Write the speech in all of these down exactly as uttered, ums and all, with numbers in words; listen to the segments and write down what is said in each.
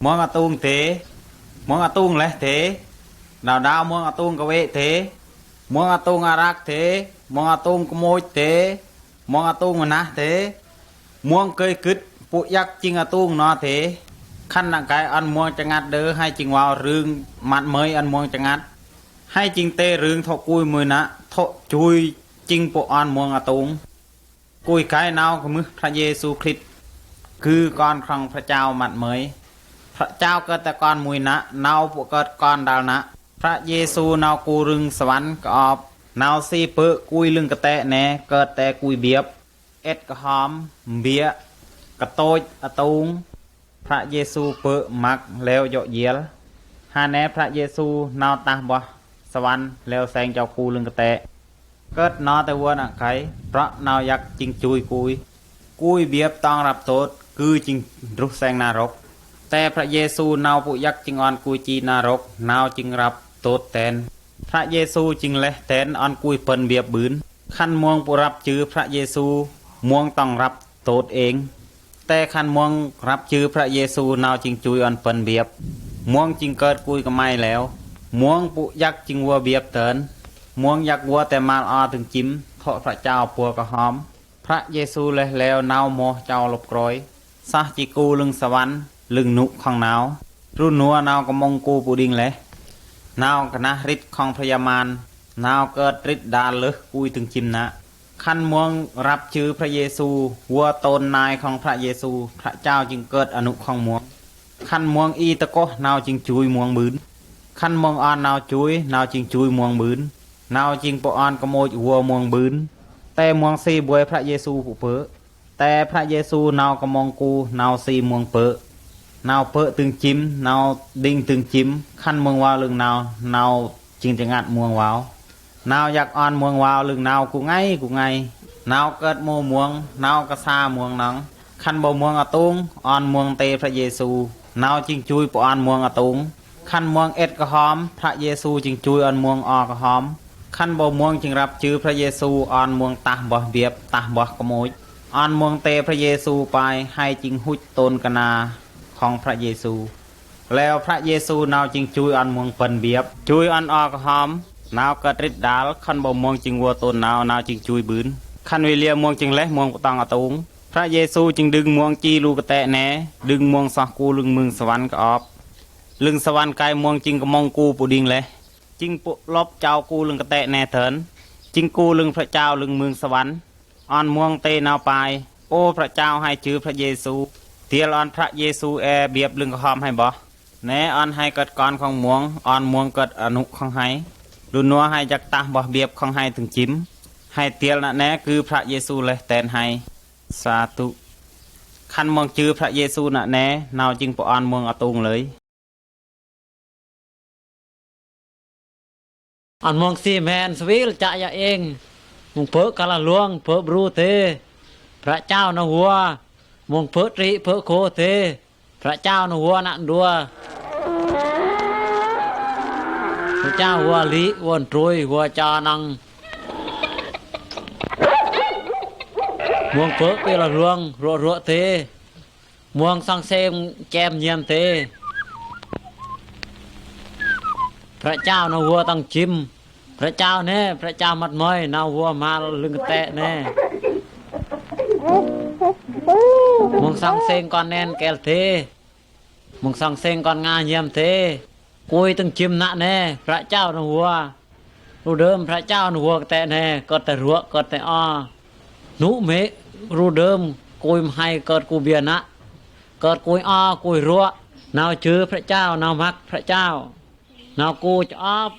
Muang atung te, muang atung leh te, nau dau muang atung kawe te, muang atung arak te, muang atung kemoch te, muang atung menah te, muang kei kit, puk yak jing atung no te. Khan nang kai an muang cengat de, hai jing wau rưng mat mei an muang cengat. Hai jing te rưng thok kui mui na, thok jui jing puk an muang atung. Kui kai nau kemih Prak Yêsu Krist, kư kon krong Prak Chao mat mei. Prak Chao kơt te kon mui na, nau puk kơt kon dal na. Prak Yêsu nau ku rưng swan kơ op. Nau si pơ̆ kui lưng kơtĕ ne, kơt te kui biăp. Ĕt kơhom, mbiă, kơtôč, atung. Prak Yêsu pơ̆ mak leo jok jiel. Hane Prak Yêsu nau tah boh swan leo seng jok ku lưng kơtĕ. Kơt no te wơ̆n akai, prăk nau yak jing jui kui. Kui biăp tong răp tôt, kư jing druh seng narok. Te Prak Yêsu nau puk yak jing on kui či narok, nau jing răp tôt ten. Prak Yêsu jing leh ten on kui pơ̆n biăp bưn. Khan muang puk răp jư Prak Yêsu, muang tong răp tôt eng. Te khan muang răp jư Prak Yêsu nau jing jui on pơ̆n biăp. Muang jing kơt kui kơmai leo. Muang puk yak jing wua biăp ten. Muang yak wua te mal o tơng čim, thok Prak Chao pua kơhom. Prak Yêsu leh leo nau moh čau lop kroi. Sah či ku lưng swan, lưng nuk khong nau. Run nua nau kơmong ku puk đing leh. Nau kơnah rit khong phayaman. Nau kơt rit dal leh kui tơng čim na. Khan muang răp jư Prak Yêsu, wua tôn nai khong Prak Yêsu, Prak Chao jing kơt anŭ khong muang. Khan muang i tơkoh nau jing jui muang bưn. Khan muang on nau jui, nau jing jui muang bưn. Nau jing puk on kơmoch wua muang bưn. Te muang si buai Prak Yêsu puk pơ̆. Te Prak Yêsu nau kơmong ku, nau si muang pơ̆. Nau pơ̆ tơng čim, nau đing tơng čim, khan muang wao lưng nau, nau jing jơngat muang wao. Nau yak on muang wao lưng nau ku ngai, ku ngai. Nau kơt mô muang, nau kơsa muang nong. Khan ƀu muang atung, on muang te Prak Yêsu. Nau jing jui puk on muang atung. Khan muang ĕt kơhom, Prak Yêsu jing jui on muang o kơhom. Khan ƀu muang jing răp jư Prak Yêsu, on muang tah boh biăp, tah boh kơmoch. On muang te Prak Yêsu pai, hai jing huč tôn kơna khong Prak Yêsu. Leo Prak Yêsu nau jing jui on muang pơ̆n biăp. Jui on o kơhom, nau kơt rit dal, khan ƀu muang jing wua tôn nau, nau jing jui bưn. Khan wiliă muang jing leh muang puk tong atung. Prak Yêsu jing đưng muang či lu kơtĕ ne, đưng muang soh ku lưng mưng swan kơ op. Lưng swan kai muang jing kơmong ku puk đing leh. Jing puk lop čau ku lưng kơtĕ ne tơn. Jing ku lưng Prak Chao lưng mưng swan. On muang te nau pai. Ô Prak Chao hai jư Prak Yêsu. Tiel on Prak Yêsu e biăp lưng kơhom hai boh. Ne on hai kơt kon khong muang, on muang kơt anŭ khong hai. Lu nua hai jak tah boh biăp khong hai tơng čim. Hai tiel nă ne kư Prak Yêsu leh ten hai. Sa tŭ. Khan muang jư Prak Yêsu nă ne, nau jing puk on muang atung lơi. Ăn muông si mhen svil čă ia ing. Muông pơ̆ kơ la luông pơ̆ bru tê. Pră čao nao hua. Muông pơ̆ tri pơ̆ khô tê. Pră čao nao hua nă ndua. Pră čao hua li uôn trui hua čao năng. Muông pơ̆ pê la luông ruă ruă tê. Muông song sêm čem nhem tê. Pră čao nao hua tăng čim. Pră čao ne, pră čao măt mơi, nao hua mal lưng tê ne. Muông song sêm kon nen kel tê. Muông song sêm kon nga nhem tê. Kui tăng čim nă ne, pră čao nao hua. Lu đơm pră čao nao hua kơ tê ne, kơt tê ruă, kơt tê o. Nŭ mê, lu đơm, kui mhai kơt ku bia nă. Kơt kui o, kui ruă. Nao čư pră čao, nao măk pră čao. Nao ku čơp,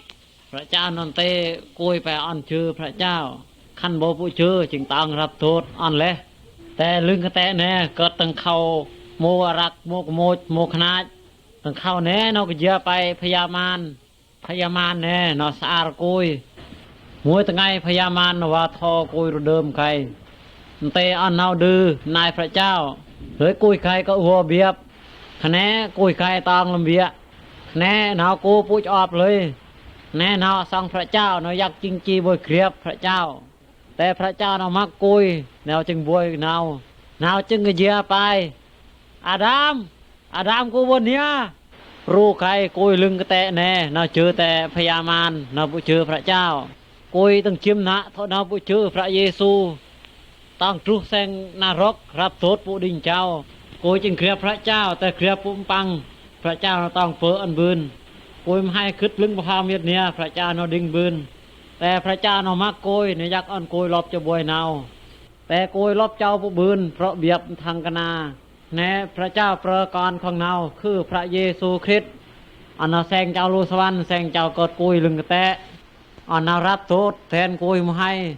pră čao nao tê, kui pê ăn čư pră čao. Khăn ƀu pŭ čư, čing tang răp tŭt, ăn leh. Tê lưng kơ tê ne, kơt tăng khâu, mô arak, mô kơmôč, mô khnač. Tăng khâu ne, nao kơ jia pê, phayaman. Phayaman ne, nao sar kui. Mui tơngai phayaman nao wa thô kui ru đơm kai. Ntê ăn nao đư, nai pră čao. Lơi kui kai kơ hua biăp. Khne kui kai tong lăm biă. Khne nao ku pŭ čơp lơi. Khne nao song pră čao, nao yak čing či bôi kriăp pră čao. Tê pră čao nao măk kui, nao čing bôi nao. Nao čing kơ jia pê. Adam, Adam, koi won hia? Ru kai, koi lưng kete ne, nau jơ te pia man, nau ƀu jơ Prak Čao. Koi tơng čim nă, tho nau ƀu jơ Prak Yêsu. Tong truh seng narok, rap dot pŭ đing čao. Koi čing kriăp Prak Čao, te kriăp pŭ mpang. Prak Čao nau tong pơ ăn bưn. Koi mhai kưt lưng pơhao miet nia, Prak Čao nau đing bưn. Te Prak Čao nau măk koi, ne yak ăn koi lop čô buai nau. Te koi lop čao pŭ bưn, prok biăp thăng kơna. Ne Prak Čao prơ kon khong nau, khư Prak Yêsu Krist. Ăn nau seng čao lu swan, seng čao kơt koi lưng kete. Ăn nau rap dot, then koi mhai.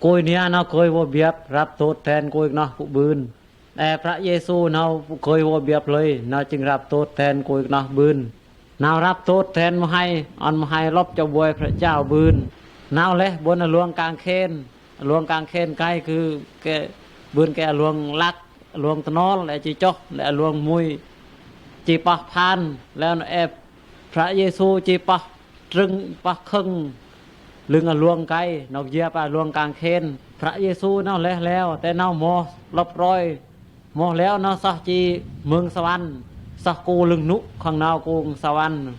Koi nia nau kơi wơ biăp, rap dot then koi kơnoh pŭ bưn. Ơ, Prak Yêsu nau kơi wơ biăp lơi, nau čing rap dot then koi kơnoh bưn. Nau rap dot then mhai, ăn mhai lop čô buai Prak Čao bưn. Nau leh ƀôn aluang kang khen, aluang kang khen kai kơ, kơ bưn kơ aluang lăk, aluang tơnol, leh či čoh, leh aluang mui či pah phan, leh ơ Prak Yêsu či pah trưng, pah khơng, lưng aluang kai, nau jia pă aluang kang khen. Prak Yêsu nau leh leo, te nau moh lop roi. Moh leo nau soh či mơng swan, soh kơ lưng nŭ khong nau kơ swan.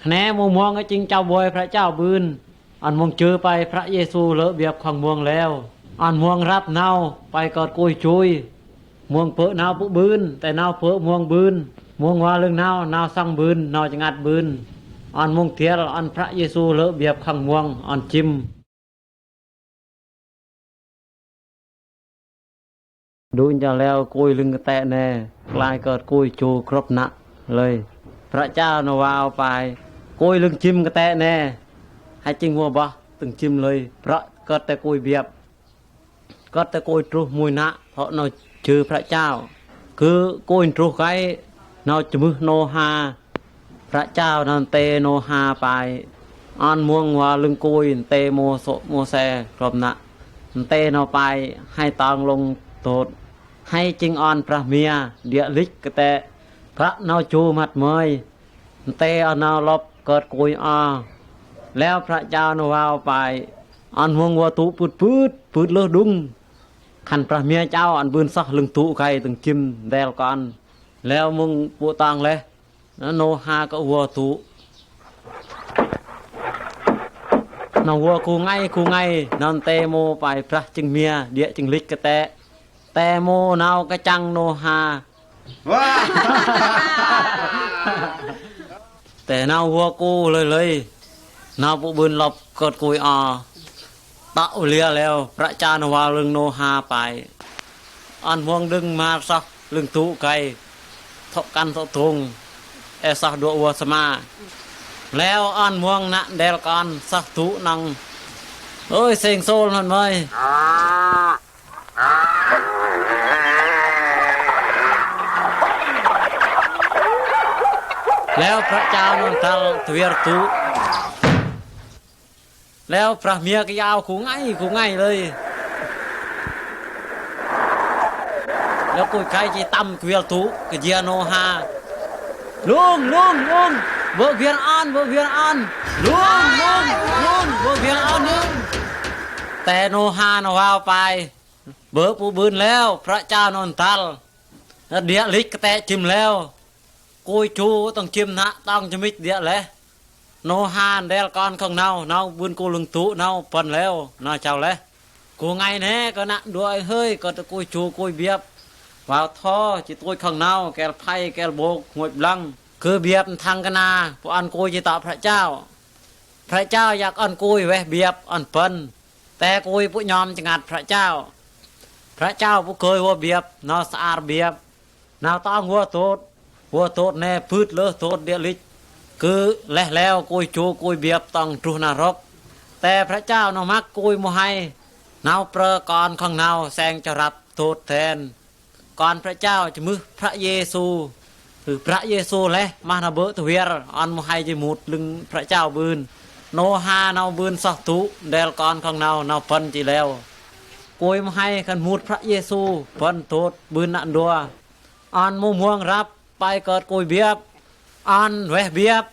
Kne mơng mơng čing čao buai Prak Čao bưn. Ăn mơng jơ pai Prak Yêsu lơ biăp khong mơng leo. Ăn mơng rap nau pai kơt koi čui. Mơng pơ nau pŭ bưn, te nau pơ mơng bưn. Mơng wa lưng nau, nau sang bưn, nau čơngat bưn. Ăn mơng tiăl, ăn Prak Yêsu lơ biăp khong mơng, ăn čim. Đun ča leo koi lưng kete ne, klai kơt koi čô krop nă lơi. Prak Čao nau wao pai, koi lưng čim kete ne. Hai čing wơ bah, tơng čim lơi, prok kơt te koi biăp. Kơt te koi truh mui nă, hŏ nau jơ Prak Čao. Kơ koi truh kai, nau čơmưh nô ha. Prak Čao nau nte nô ha pai. Ăn mơng wa lưng koi nte mô sô mô se krop nă. Nte nau pai hai tong lông dot. Hai čing ăn prah mia, điă lik kete. Prah nau čô măt mơi. Nte ăn nau lop kơt koi a. Leo Prak Čao nau wao pai. Ăn mơng wa tŭ pưt pưt, pưt lơh đung. Khăn prah mia čao ăn bưn soh lưng tŭ kai tơng čim del kon. Leo mơng pŭ tong leh. Nô ha kơ wơ tŭ. Nau wơ kơ ngai kơ ngai, nau nte mô pai prah čing mia, điă čing lik kete. Te mô nau kơčăng nô ha. Te nau wơ kơ lơi lơi. Nau pŭ bưn lop kơt koi a. Tŏ lia leo, Prak Čao nau wao lưng nô ha pai. Ăn mơng đưng mar soh lưng tŭ kai. Thŏk kăn thŏk tông. Ơ soh đuaĭ wơ sma. Leo ăn mơng nă del kon soh tŭ nong. Ơi, sêng sol hăn mơi. Leo Prak Čao nau tal tơwiar tŭ. Leo prah mia kơ yao kơ ngai kơ ngai lơi. Leo koi kai či tăm kơ wial tŭ kơ jia nô ha. Lung, lung, lung. Bơ wial ăn, bơ wial ăn. Lung, lung, lung. Bơ wial ăn, lung. Te nô ha nau wao pai. Bơ pŭ bưn leo, Prak Čao nau ntal. Điă lik kete čim leo. Koi čô tong čim nă tong čơmĭt điă leh. Nô ha ndel kon khong nau, nau bưn kơ lưng tŭ nau pơ̆n leo, nau čao leh. Kơ ngai ne, kơ nă đuaĭ hơi, kơ tơ koi čô koi biăp. Wao tho, či tuč khong nau, kel phai, kel bok, nguač blang. Kơ biăp thăng kơna, pô ăn koi či tŏ Prak Čao. Prak Čao yak ăn koi weh biăp, ăn pơ̆n. Te koi pŭ ñom čơngat Prak Čao. Prak Čao pŭ kơi wơ biăp, nau sar biăp. Nau tong wơ tot, wơ tot ne pưt lơh tot điă lik. Kơ leh leo koi čô koi biăp tong truh narok. Te Prak Čao nau măk koi mơhai. Nau prơ kon khong nau seng čarăp tot then. Kon Prak Čao čơmưh Prak Yêsu. Ư Prak Yêsu leh mah nă bơ̆ tơwiar ăn mơhai či mŭt lưng Prak Čao bưn. Nô ha nau bưn soh tŭ, ndel kon khong nau, nau pơ̆n či leo. Koi mơhai khăn mŭt Prak Yêsu, pơ̆n tot bưn nă ndua. Ăn mơ̆ng muang răp, pai kơt koi biăp. Ăn weh biăp,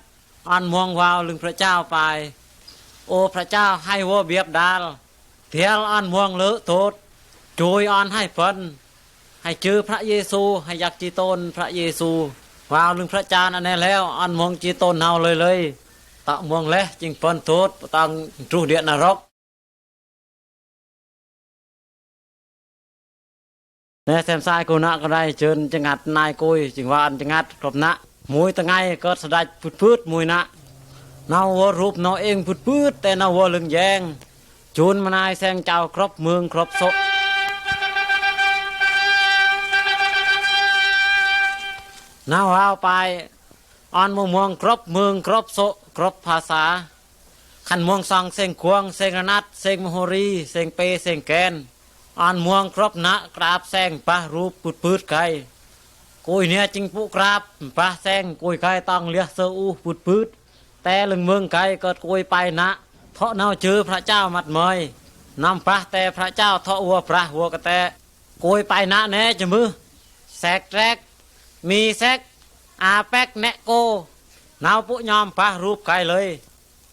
ăn muang wao lưng Prak Čao pai. Ơ Prak Čao hai wơ biăp dal. Tial ăn muang lơ̆ tot. Čôi ăn hai pơ̆n. Hei jie Prak Yesu, hei yak jie ton Prak Yesu. Wau lưng Prak Jao nane leo, an mong jie ton nau lei lei. Tak mong leh, jing pen tot, petang truh diak narok. Ne sem sai ku nak kedai jơn jengat nai kui, jing wan jengat krop nak. Mui tengai ket sedaj put put mui nak. Nau wor rup nau eng put put, te nau wor lưng jeng. Jun menai seng cau krop mương krop sok. Nau wau pai, an mu muang krop mương krop sok krop phasa. Khan muang sang seng kuang, seng renat, seng mohori, seng pe, seng ken. An muang krop nak krap seng bah rup put put kai. Kui nia jing puk krap, bah seng kui kai tang liah se uh put put. Te lưng mương kai ket kui pai nak, thok nau jie Prak Jao mat mei. Nam bah te Prak Jao thok wua brah wua kete. Kui pai nak ne jemøh. Sek trek, mi sek, a pek nek ko. Nau puk nyom bah rup kai lei.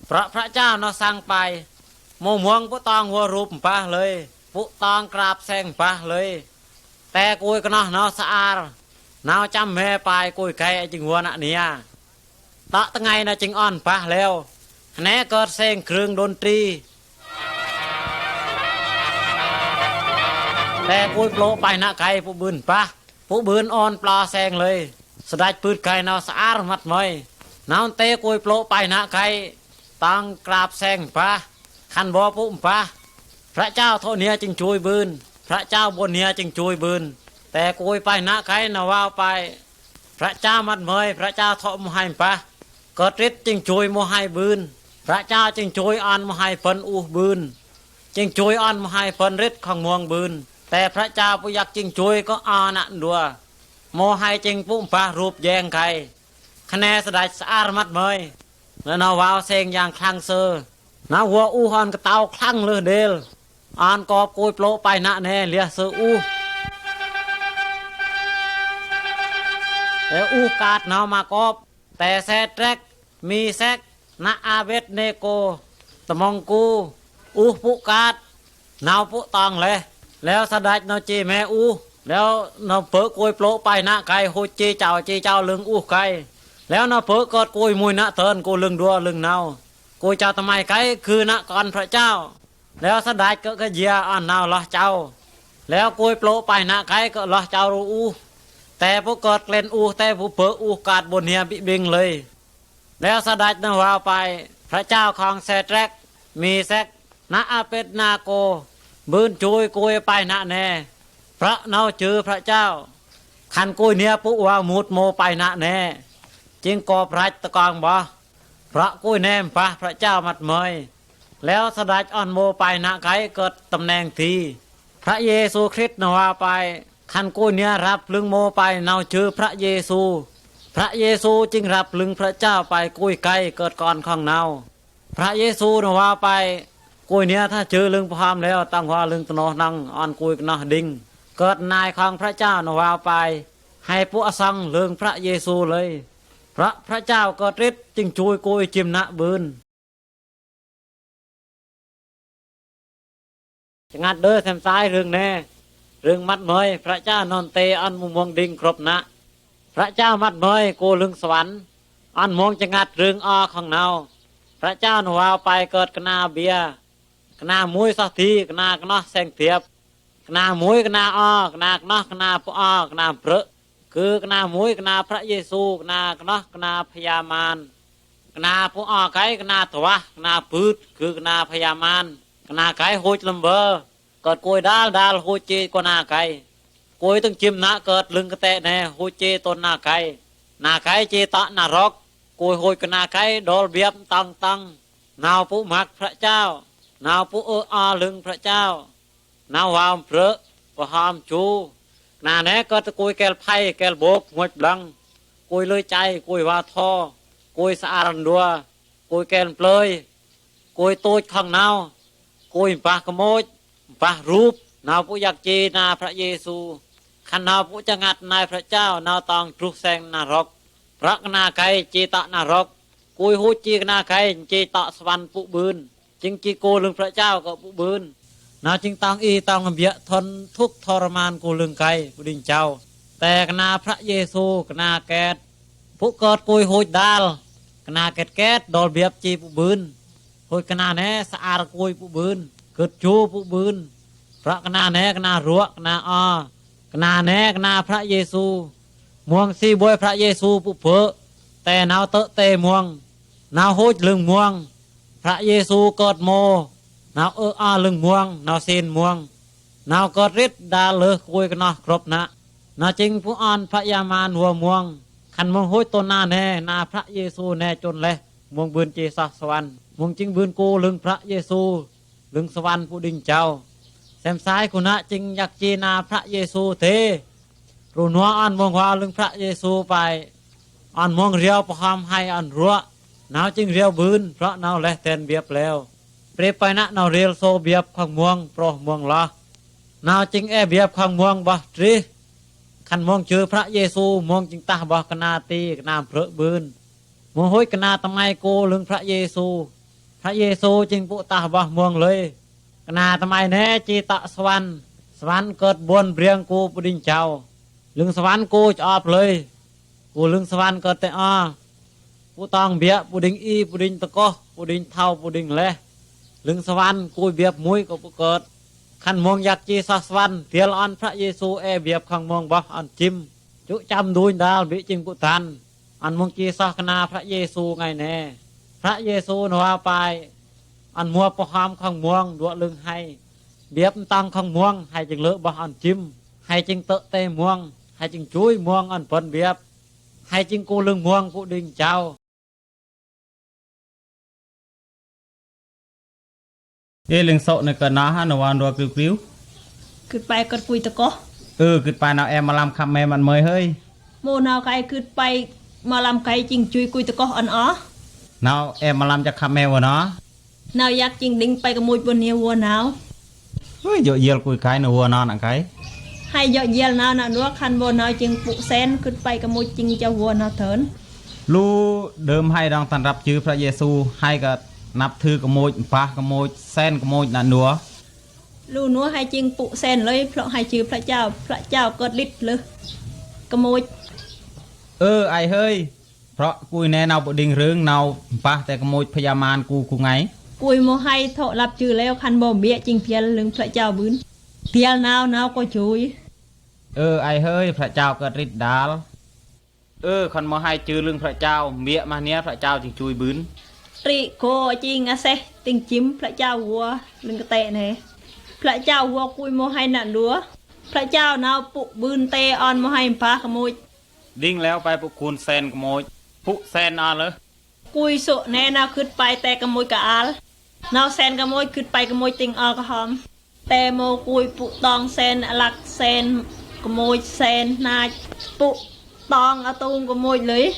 Prak Prak Jao nau sang pai. Mu muang puk tong wua rup bah lei. Puk tong krap seng bah lei. Te kui kenoh nau saar. Nau chăm me pai kui kai jing wua nak nia. Tak tengai nau jing an bah leo. Hne ket seng krưng đôn tri. Te kui plok pai nak kai puk bưn bah. Puk bưn an pla seng lei. Sedaj put kai nau saar mat mei. Nau te kui plok pai nak kai. Tang krap seng bah. Khan bo puk bah. Prak Jao thok nia jing jui bưn. Prak Jao bon nia jing jui bưn. Te kui pai nak kai nau wau pai. Prak Jao mat mei, Prak Jao thok mu hai bah. Ket rit jing jui mu hai bưn. Prak Jao jing jui an mu hai pen uh bưn. Jing jui an mu hai pen rit khong muang bưn. Te Prak Jao puk yak jing jui ko an nak dua. Mu hai jing puk bah rup jeng kai. Kene sedaj saar mat mei. Nau wau seng yang klang se. Nau wua uh an ketau klang leh del. An kop kui plok pai nak ne liah se uh. Te uh kat nau ma kop. Te Sedrak, Misak, nak Abednego. Temong ku. Uh puk kat. Nau puk tong leh. Leo sedaj nau cie me uh. Leo nau pek kui plok pai nak kai hu cie cau cie cau lưng uh kai. Leo nau pek ket kui mui nak ten ku lưng dua lưng nau. Kui cau temai kai kơ nak kon Prak Jao. Leo sedaj ket kơ jia an nau loh cau. Leo kui plok pai nak kai ket loh cau ru uh. Te puk ket klen uh te puk pek uh kat bon nia bik bing lei. Leo sedaj nau wau pai, Prak Jao khong Sedrak, Misak, nak Abednego, bưn jui kui pai nak ne. Prak nau jie Prak Jao. Khan kui nia puk wau mut mo pai nak ne. Jing kop raj tekong boh. Prak kui ne mbah Prak Jao mat mei. Leo sedaj an mo pai nak kai ket temneng ti. Prak Yesu Krist nau wau pai. Khan kui nia rap lưng mo pai nau jie Prak Yesu. Prak Yesu jing rap lưng Prak Jao pai kui kai ket kon khong nau. Prak Yesu nau wau pai. Kui nia tha jie lưng pơham leo tang wau lưng tenoh nang an kui kenoh ding. Ket nai khong Prak Jao nau wau pai. Hai puk asong lưng Prak Yesu lei. Prak Prak Jao ket rit jing jui kui jim nak bưn. Chngat dơ sem sai rưng ne. Rưng mat mei, Prak Jao non te an mu muang ding krop nak. Prak Jao mat mei ku lưng swan. An muang chngat rưng o khong nau. Prak Jao nau wau pai ket kna bia. Kna mui soh ti, kna knoh seng tiap. Kna mui, kna o, kna knoh, kna pơ o, kna brơ̆. Kơ kna mui, kna Prak Yesu, kna knoh, kna phayaman. Kna pơ o kai, kna tuah, kna bưt, kơ kna phayaman. Kna kai huč lăm bơ. Ket kui dal dal huč cie kơ na kai. Kui tơng jim nak ket lưng kơtĕk ne huč cie ton na kai. Na kai cie tŏ na rok. Kui huč kơ na kai dol biăp tŏng tŏng. Nau pŭ măk Prak Jao. Nau pŭ ơ a lưng Prak Jao. Nau wao brơ̆, pơham chu. Kna ne ket kui kel phai, kel bôk, nguăč blang. Kui lơi čai, kui wa tho. Kui sa aran dua. Kui kel plơi. Kui tuč khong nau. Kui mbah kơmoč, mbah rup, nau pŭ yak či na Prak Yesu. Khan nau pŭ čơngat nai Prak Jao, nau tŏng truh seng na rok. Prăk na kai či tŏ na rok. Kui huč či kna kai či tŏ swan pŭ bưn. Jing či kơ lưng Prak Jao kơ pŭ bưn. Nao jing tong i tong biak thon thuk thorman ku lưng kai puding jau. Te kena Prak Yesu kena ket. Puk ket kui huj dal. Kena ket ket dol biak ci puk bun. Huj kena ne saar kui puk bun. Ket ju puk bun. Prak kena ne kena ruak kena o. Kena ne kena Prak Yesu. Muang si boi Prak Yesu puk pek. Te nao tek te muang. Nao huj lưng muang. Prak Yesu ket mo. Nao e a lưng muang. Nao sin muang. Nao ket rit dal leh kui kena krop na. Nao jing puk an Prak Yaman wua muang. Khan muang huj to na ne na Prak Yesu ne chon leh. Muang bun ci soh swan. Muang jing bun ku lưng Prak Yesu. Lưng swan puding jau. Sem sai kuna jing yak ci na Prak Yesu te. Ru nua an muang wa lưng Prak Yesu pai. An muang riau paham hai an ruak. Nao jing riau bun Prak nao leh ten biak leo. Pre pai na nao riel so biak khang muang proh muang lah. Nao jing e biak khang muang bah trih. Khan muang jir Prak Yesu muang jing tah bah kena ti kena prek bun. Muang huj kena temai ku lưng Prak Yesu. Prak Yesu jing puk tah bah muang lei. Kena temai ne ci tak swan. Swan ket bun briang ku puding jau. Lưng swan ku cop lei. Ku lưng swan ket te a. Puk tong biak puding i puding tekoh puding thau puding leh. Lưng swan ku biak mui ku puk ket. Khan muang yak ci soh swan tiel an Prak Yesu e biak khang muang bah an jim. Cuk cam duñ dal bi jing puk tan. An muang ci soh kena Prak Yesu ngai ne. Prak Yesu nua pai. An mua paham khang muang duak lưng hai. Biak tang khang muang hai jing leh bah an jim. Hai jing tek te muang. Hai jing jui muang an pen biak. Hai jing ku lưng muang puding jau. E lưng sok ne kena ha ne wan dua kriu kriu. Kut pai ket kui tekoh. E kut pai nao e malam kham me man mei hei. Mo nao kai kut pai malam kai jing jui kui tekoh an a. Nao e malam jak kham me wan a. Nao yak jing ding pai kemuj bon nia wua nao. Ui, jok jiel kui kai nao wua nao nang kai. Hai jok jiel nao nang dua khan bo nao jing puk sen kut pai kemuj jing jau wua nao tơn. Lu đơm hai dong tăn rap jir Prak Yesu, hai ka năp thư kemuj, mpah kemuj, sen kemuj nang dua. Lu nua hai jing puk sen lei, plok hai jir Prak Jau, Prak Jau ket lit leh. Kemuj. Ơ, ai hơi. Prok kui ne nao puding rưng nao mpah te kemuj phayaman ku ku ngai. Kui mo hai tho lap jir leo khan bo biak jing phial lưng Prak Jau bun. Phial nao nao ko jui. Ơ ai hơi, Prak Jau ket rit dal. Ơ khan mo hai jir lưng Prak Jau, biak mah nia Prak Jau jing jui bun. Ri ko jing aseh ting jim Prak Jau wua lưng kete ne. Prak Jau wua kui mo hai nang dua. Prak Jau nao puk bun te on mo hai mpah kemuj. Ding leo pai puk kun sen kemuj. Puk sen a leh. Kui suk ne nao kut pai te kemuj ka al. Nao sen kemuj kut pai kemuj ting a ka hom. Te mo kui puk tong sen alak sen kemuj sen nai puk tong atung kemuj lei.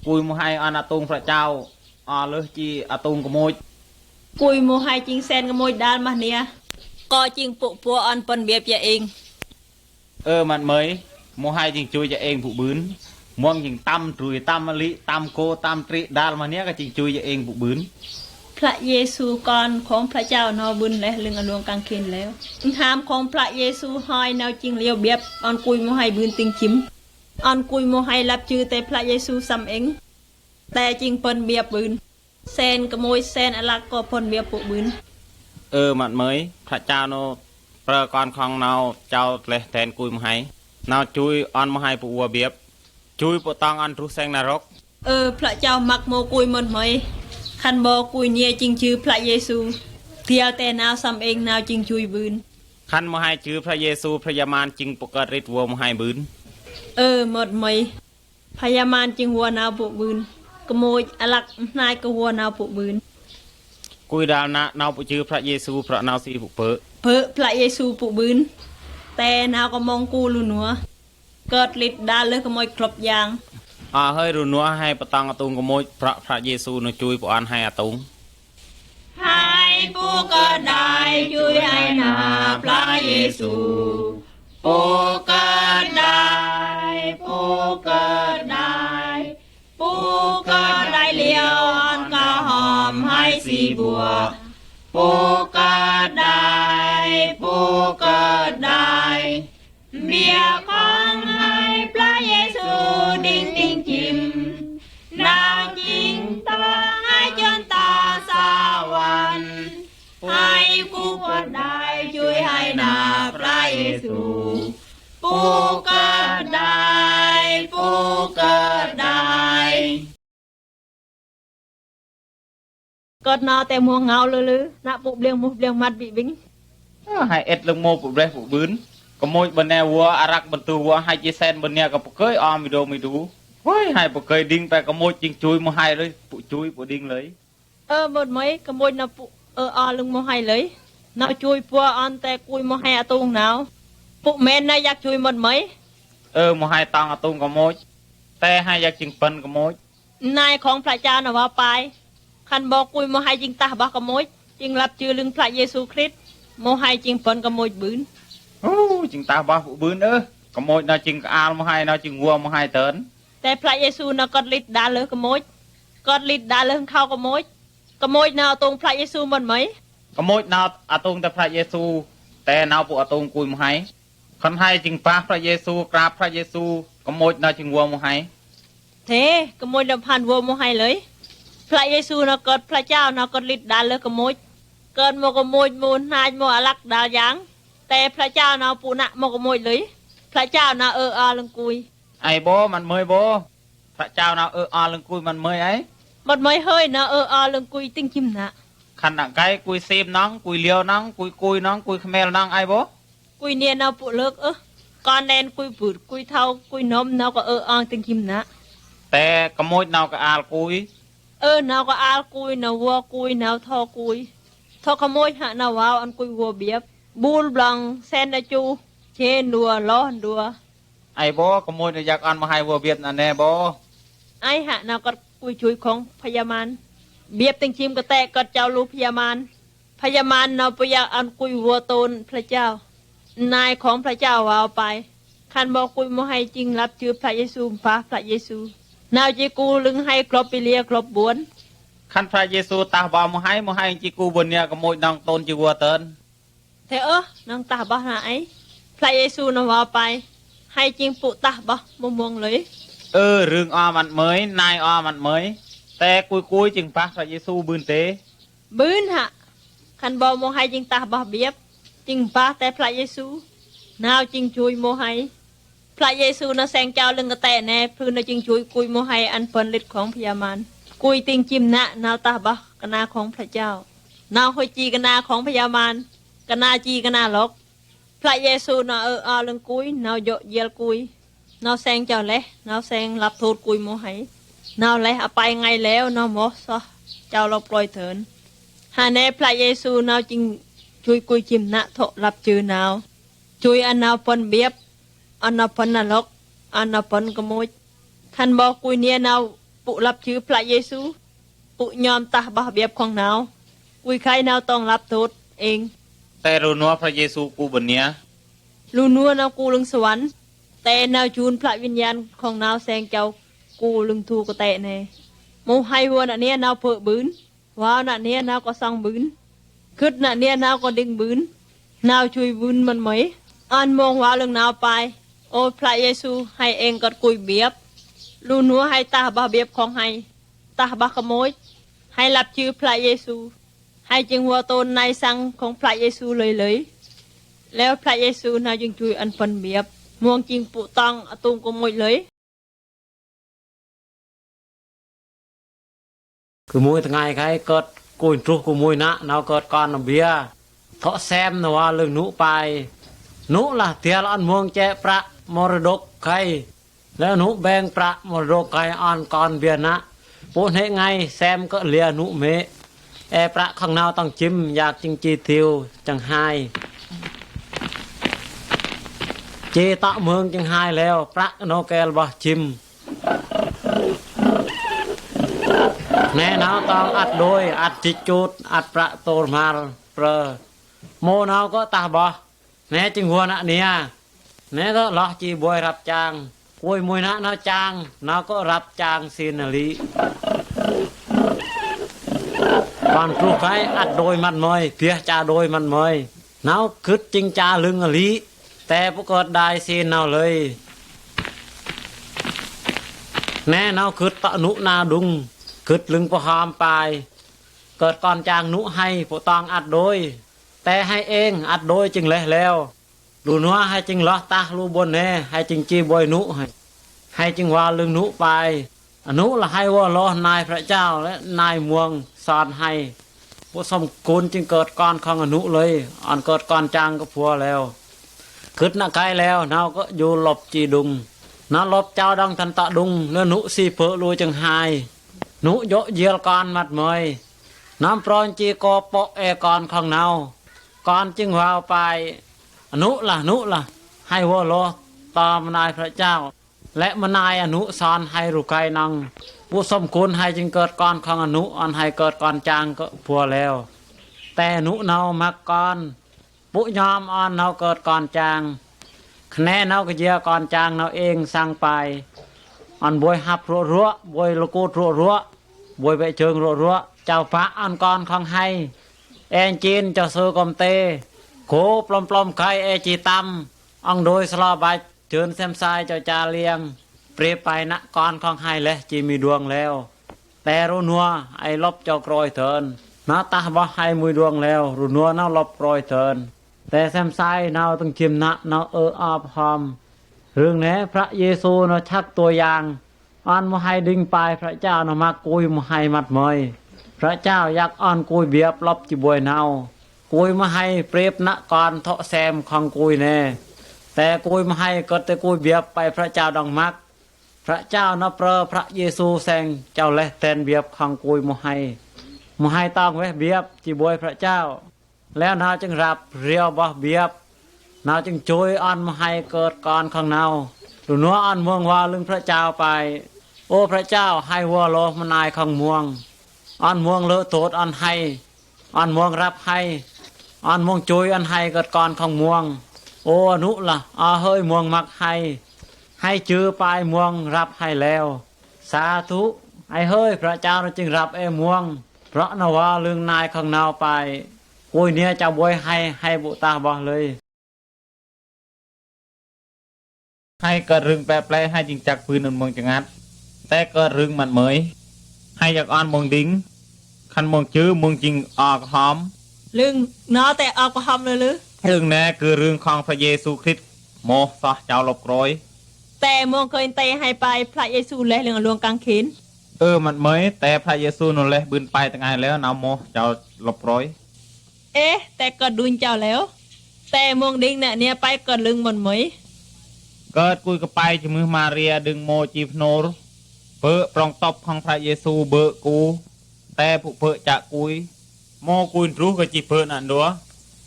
Kui mo hai an atung Prak Jau a leh ci atung kemuj. Kui mo hai jing sen kemuj dal mah nia. Ko jing puk pua an pen biak ja ing. Ơ mat mei, mo hai jing jui ja eng puk bun. Muang jing tam trui, tam ali, tam ko, tam tri, dal mah nia ka jing jui ja eng puk bun. Prak Yesu kon khong Prak Jau nao bun leh lưng aluang kangkin leo. Nham khong Prak Yesu hai nao jing liau biak an kui mo hai bun ting jim. An kui mo hai lap jir te Prak Yesu sam eng. Te jing pen biak bun. Sen kemuj sen alak ko pen biak puk bun. Ơ mat mei, Prak Jau nao prơ kon khong nao Jau leh ten kui mo hai. Nao jui an mo hai puk wua biak. Jui puk tong an truh seng narok. Ơ Prak Jau mak mo kui mat mei. Khan bo kui nia jing jir Prak Yesu. Phial te nao sam eng nao jing jui bun. Khan mo hai jir Prak Yesu Prak Yaman jing puk ket rit wua mo hai bun. Ơ mat mei. Prak Yaman jing wua nao puk bun. Kemuj alak mnai ke wua nao puk bun. Kui dal na nao puk jir Prak Yesu Prak nao si puk pek. Pek Prak Yesu puk bun. Te nao kemong ku lu nua. Ket lit dal leh kemuj klop jang. A hơi lu nua hai petang atung kemuj Prak Prak Yesu nao jui puk an hai atung. Hai puk ket dai jui hai na Prak Yesu. Puk ket dai, puk ket dai, puk ket dai liau an ka hom hai si bua. Puk ket dai. Khon hai Plah Yesu ding ting jim, nao jing tong hai jun tong sawan. Hai puk kut dai jui hai na Plah Yesu. Puk kut dai, puk kut dai. Kut nao te muang ngau lele, na puk bliang muh bliang mat bi bing. Ah, hai et leng mo puk bleh puk bun. Kemoj bene wua arak bentu wua hai jisen benia ke pekei am idu midu. Woi, hai pekei ding pe kemoj jing jui mo hai lei, puk jui puk ding lei. Ơ, mot mei, kemoj na puk, ơ, a leng mo hai lei. Nao jui pua an te kui mo hai atung nao. Puk men na yak jui mot mei. Ơ, mo hai tong atung kemoj. Te hai yak jing pen kemoj. Nai khong Plah Jao na wau pai. Khan bo kui mo hai jing tah bah kemoj. Jing lap jư lưng Plah Yesu Krist. Mo hai jing pen kemoj bun. Hu, jing tah bah puk bun ơ. Kemoj na jing ke al mo hai na jing wua mo hai ten. Te Plah Yesu na kut lit dale kemoj. Kut lit dale khau kemoj. Kemoj na atung Plah Yesu mot mei. Kemoj na atung te Plah Yesu. Te na puk atung kui mo hai. Khan hai jing bah Plah Yesu, krap Plah Yesu, kemoj na jing wua mo hai. Te, kemoj na phan wua mo hai lei. Plah Yesu na kut Plah Jao na kut lit dale kemoj. Kut mo kemoj mo naj mo alak dal jang. Te Plah Jao na puk na mo kemoj lei. Plah Jao na ơ a leng kui. Ai bo, mot mei bo. Plah Jao na ơ a leng kui mot mei ai. Mot mei hơi na ơ a leng kui ting jim na. Khan na gai kui sim nang, kui liau nang, kui kui nang, kui kemel nang ai bo. Kui nia nao puk lek ơ. Kon nen kui put, kui thau, kui nom nao ke ơ ang ting jim na. Te kemoj nao ke al kui. Ơ, nao ke al kui, nao wua kui, nao tho kui. Tho kemoj ha nao wau an kui wua biep. Bul blang, sen na chu, chen dua, loh dua. Ai bo, kemoj na yak an mo hai wua biep na ne bo. Ai ha nao kut kui jui khong phayaman. Biep ting jim kete kut jao lu phayaman. Phayaman nao pia an kui wua ton Plah Jao. Nai khong Plah Jao wau pai. Khan bo kui mo hai jing lap jư Plah Yesu, bah Plah Yesu. Nao ji ku lưng hai klop pilia klop buôn. Khan Plah Yesu tah bah mo hai, mo hai ji ku benia kemoj nang ton ji wua ten. Te ơ, nang tah bah na ai. Plah Yesu na wau pai. Hai jing puk tah bah mo muang lei. Ơ, rưng a mot mei, nai a mot mei. Te kui kui jing bah Plah Yesu bun te. Bun ha. Khan bo mo hai jing tah bah biep. Jing bah te Plah Yesu. Nao jing jui mo hai. Plah Yesu nao seng jao lưng kete ne, phu nao jing jui kui mo hai an pen lit khong phayaman. Kui ting jim na nao tah bah kena khong Plah Jao. Nao hơi ji kena khong phayaman. Kena ji kena lok. Plah Yesu nao ơ a leng kui, nao jok jiel kui. Nao seng jao leh, nao seng lap thot kui mo hai. Nao leh apai ngai leo, nao moh soh jao lop kloi ten. Ha ne Plah Yesu nao jing jui kui jim na tho lap jư nao. Jui an nao pen biep, an nao pen na lok, an nao pen kemoj. Khan bo kui nia nao puk lap jư Plah Yesu. Puk nhom tah bah biep khong nao. Kui khai nao tong lap thot eng. Te lu nua Plah Yesu ku benia. Lu nua nao ku lưng sawan. Te nao jun Plah Vinyan khong nao seng jao ku lưng thu kete ne. Mo hai wua na nia nao pek bun. Wau na nia nao kosong bun. Kut na nia nao koding bun. Nao jui bun mot mei. An mong wau lưng nao pai. Ơ Plah Yesu hai eng kut kui biep. Lu nua hai tah bah biep khong hai. Tah bah kemoj. Hai lap jư Plah Yesu. Hai jing wua ton nai sang khong Plah Yesu lei lei. Leo Plah Yesu nao jing jui an pen biep. Muang jing puk tong atung kemoj lei. Kemoj tengai khai kut kui truh kemoj na, nao kut kon bia. Tho sem nao wau lưng nu pai. Nu lah tial an muang ce prak moredok khai. Leo nu beng prak moredok khai an kon bia na. Puk ne ngai sem ke lia nu me. E prak khong nao tong jim yak jing ji thiu jang hai. Ji tọ mơng jing hai leo, prak nô kel boh jim. Ne nao tong ăt đôi, ăt jĭ čut, ăt prăk tôr hmar prơ. Mô nao kơ tah boh. Ne jing wua nă nia. Ne kơ loh či buai răp čang. Kuih mui nă nao čang, nao kơ răp čang sin alĭ. Păng truh kai ăt đôi măt mơi, biah ča đôi măt mơi. Nao kưt jing ča lưng alĭ. Te ƀu kơt đai si nau lơi. Ne nau kơt tŏ nŭ na đung, kơt lưng pơham pai. Kơt kon čang nŭ hai pơtong ăt đôi. Te hai eng ăt đôi čing leh leo. Lu nua hai čing loh tah lu ƀôn ne, hai čing či ƀoi nŭ hai. Hai čing wal lưng nŭ pai. Anŭ lah hai wơ̆ loh nai Prak Čao leh nai muông son hai. Ƀu sôm kun čing kơt kon khong anŭ lơi, ăn kơt kon čang kơ pua leo. Kơt nă kai leo, nau kơ ju lŏp či đung. Nau lŏp čao dong tăn tŏ đung, lơ nŭ si pơ̆ lu čeng hai. Nŭ jŏ jiel kon măt mơi. Năm prong či kơ pŏk e kon khong nau. Kon čing wao pai. Anŭ lah, anŭ lah. Hai wơ̆ loh, tŏ mơnai Prak Čao. Leh mơnai anŭ son hai rukai nong. Ƀu sôm kun hai čing kơt kon khong anŭ ăn hai kơt kon čang kơ pua leo. Te anŭ nau măk kon. Ƀu ñom ăn nau kơt kon čang. Kơne nau kơ jia kon čang nau eng sang pai. Ăn ƀoi hăp ruă ruă, ƀoi lơkŭt ruă ruă, ƀoi bĕ čơng ruă ruă. Čao pă ăn kon khong hai. Eng čin čao sơ kơm te. Kơ plom plom kai e či tăm. Ăn đôi sla ƀač. Čơn sem sai čao ča liêng, prep pai nă kon khong hai leh či mui đuang leo. Te ru nua ai lŏp čao kroi tơn. Nă tah ƀah hai mui đuang leo, ru nua nau lŏp kroi tơn. Te sem sai nau tơng čim nă nau ơ ap hom. Rưng ne Prak Yêsu nau čăk tua yang. Ăn mui hai đing pai Prak Čao nau măk kui mui hai măt mơi. Prak Čao yak ăn kui biăp lŏp či ƀuai nau. Kui mui hai prep nă kon thŏ sem khong kui ne. Te kui mui hai kơt te kui biăp pai Prak Čao dong măk. Prak Čao nă prơ Prak Yêsu seng čao leh ten biăp khong kui mui hai. Mui hai tong weh biăp či ƀuai Prak Čao. Leo nau čeng rap riau ƀah biăp. Nau čeng čui ăn mui hai kơt kon khong nau. Lu nua ăn muông wao lưng Prak Čao pai. Ô Prak Čao hai wơ̆ loh mơnai khong muông. Ăn muông lơ tôt ăn hai. Ăn muông rap hai. Ăn muông čui ăn hai kơt kon khong muông. Ô anŭ lah, a hơi muông măk hai. Hai čư pai muông rap hai leo. Sa thu, ai hơi Prak Čao nă čing rap e muông. Prăk nă wao lưng nai khong nau pai. Kui nia čao ƀuai hai, hai ƀu tah ƀah lơi. Hai kơt rưng pĕ plĕ hai jing čăk pưn ăn muông čơngăt. Te kơt rưng măt mơi. Hai yak ăn muông đing. Khăn muông čư muông jing ơ kơhom. Lưng nă te ơ kơhom lơ lư. Rưng ne kơ rưng khong Prak Yêsu Krist. Moh soh čao lŏp kroi. Te muông kơ in te hai pai Prak Yêsu leh lưng luang kang khin. Ơ măt mơi, te Prak Yêsu nă leh bưn pai tơngai leo nă moh čao lŏp kroi. Ê, te kơt đun čao leo. Te muông đing nă nia pai kơt lưng mơn mơi. Kơt kui kơ pai či mưh Maria đưng mô či phnur. Pơ̆ prong tŏp khong Prak Yêsu bơ̆ ku. Te pŭ pơ̆ čă kui. Mô kui truh kơ či pơ̆ nă đua.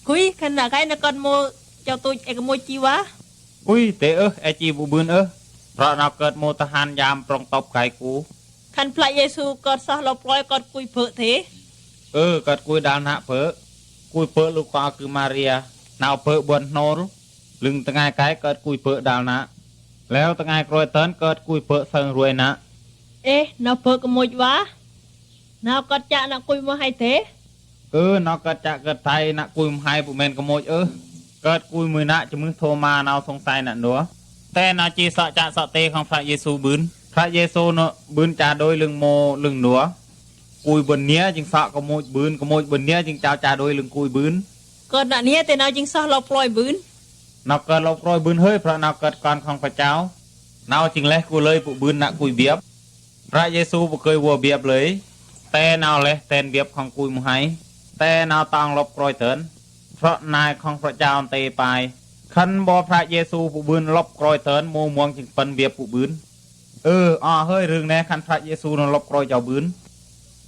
Kui, khăn nă kai nă kơt mô čao tuč e kơ mô či wa. Kui, te ơh, e či ƀu bưn ơh. Prăk nă kơt mô tơhan jam prong tŏp kai ku. Khăn Prak Yêsu kơt soh lŏp kroi kơt kui pơ̆ te. Ơ, kơt kui dal nă pơ̆. Kui pơ̆ lu kơ kơ Maria. Nao pơ̆ ƀuăn hnol. Lưng tơngai kai kơt kui pơ̆ dal nă. Leo tơngai kroi tơn kơt kui pơ̆ sơng ruai nă. Ê, nao pơ̆ kơ môi wa. Nao kơt čă nă kui mô hai te. Ơ, nao kơt čă kơt tai nă kui mô hai pơmen kơ môi ơ. Kơt kui môi nă čơmưh Thôma nao sông sai nă nua. Te nao či sŏ čă sŏ te khong Prak Yêsu bưn. Prak Yêsu nă bưn ča đôi lưng mô lưng nua. Kui bưn nia jing sŏ kơ môi bưn, kơ môi bưn nia jing čao ča đôi lưng kui bưn. Kơt nă nia te nao jing soh lŏp kroi bưn. Nao kơt lŏp kroi bưn hơi prăk nao kơt kon khong Prak Čao. Nao jing leh ku lơi pŭ bưn nă kui biăp. Prak Yêsu pơkơi wơ̆ biăp lơi. Te nao leh ten biăp khong kui mô hai. Te nao tong lŏp kroi tơn. Prăk nai khong Prak Čao te pai. Khăn ƀu Prak Yêsu pŭ bưn lŏp kroi tơn mô muang jing păn biăp pŭ bưn. Ơ, o hơi rưng ne khăn Prak Yêsu nă lŏp kroi čao bưn.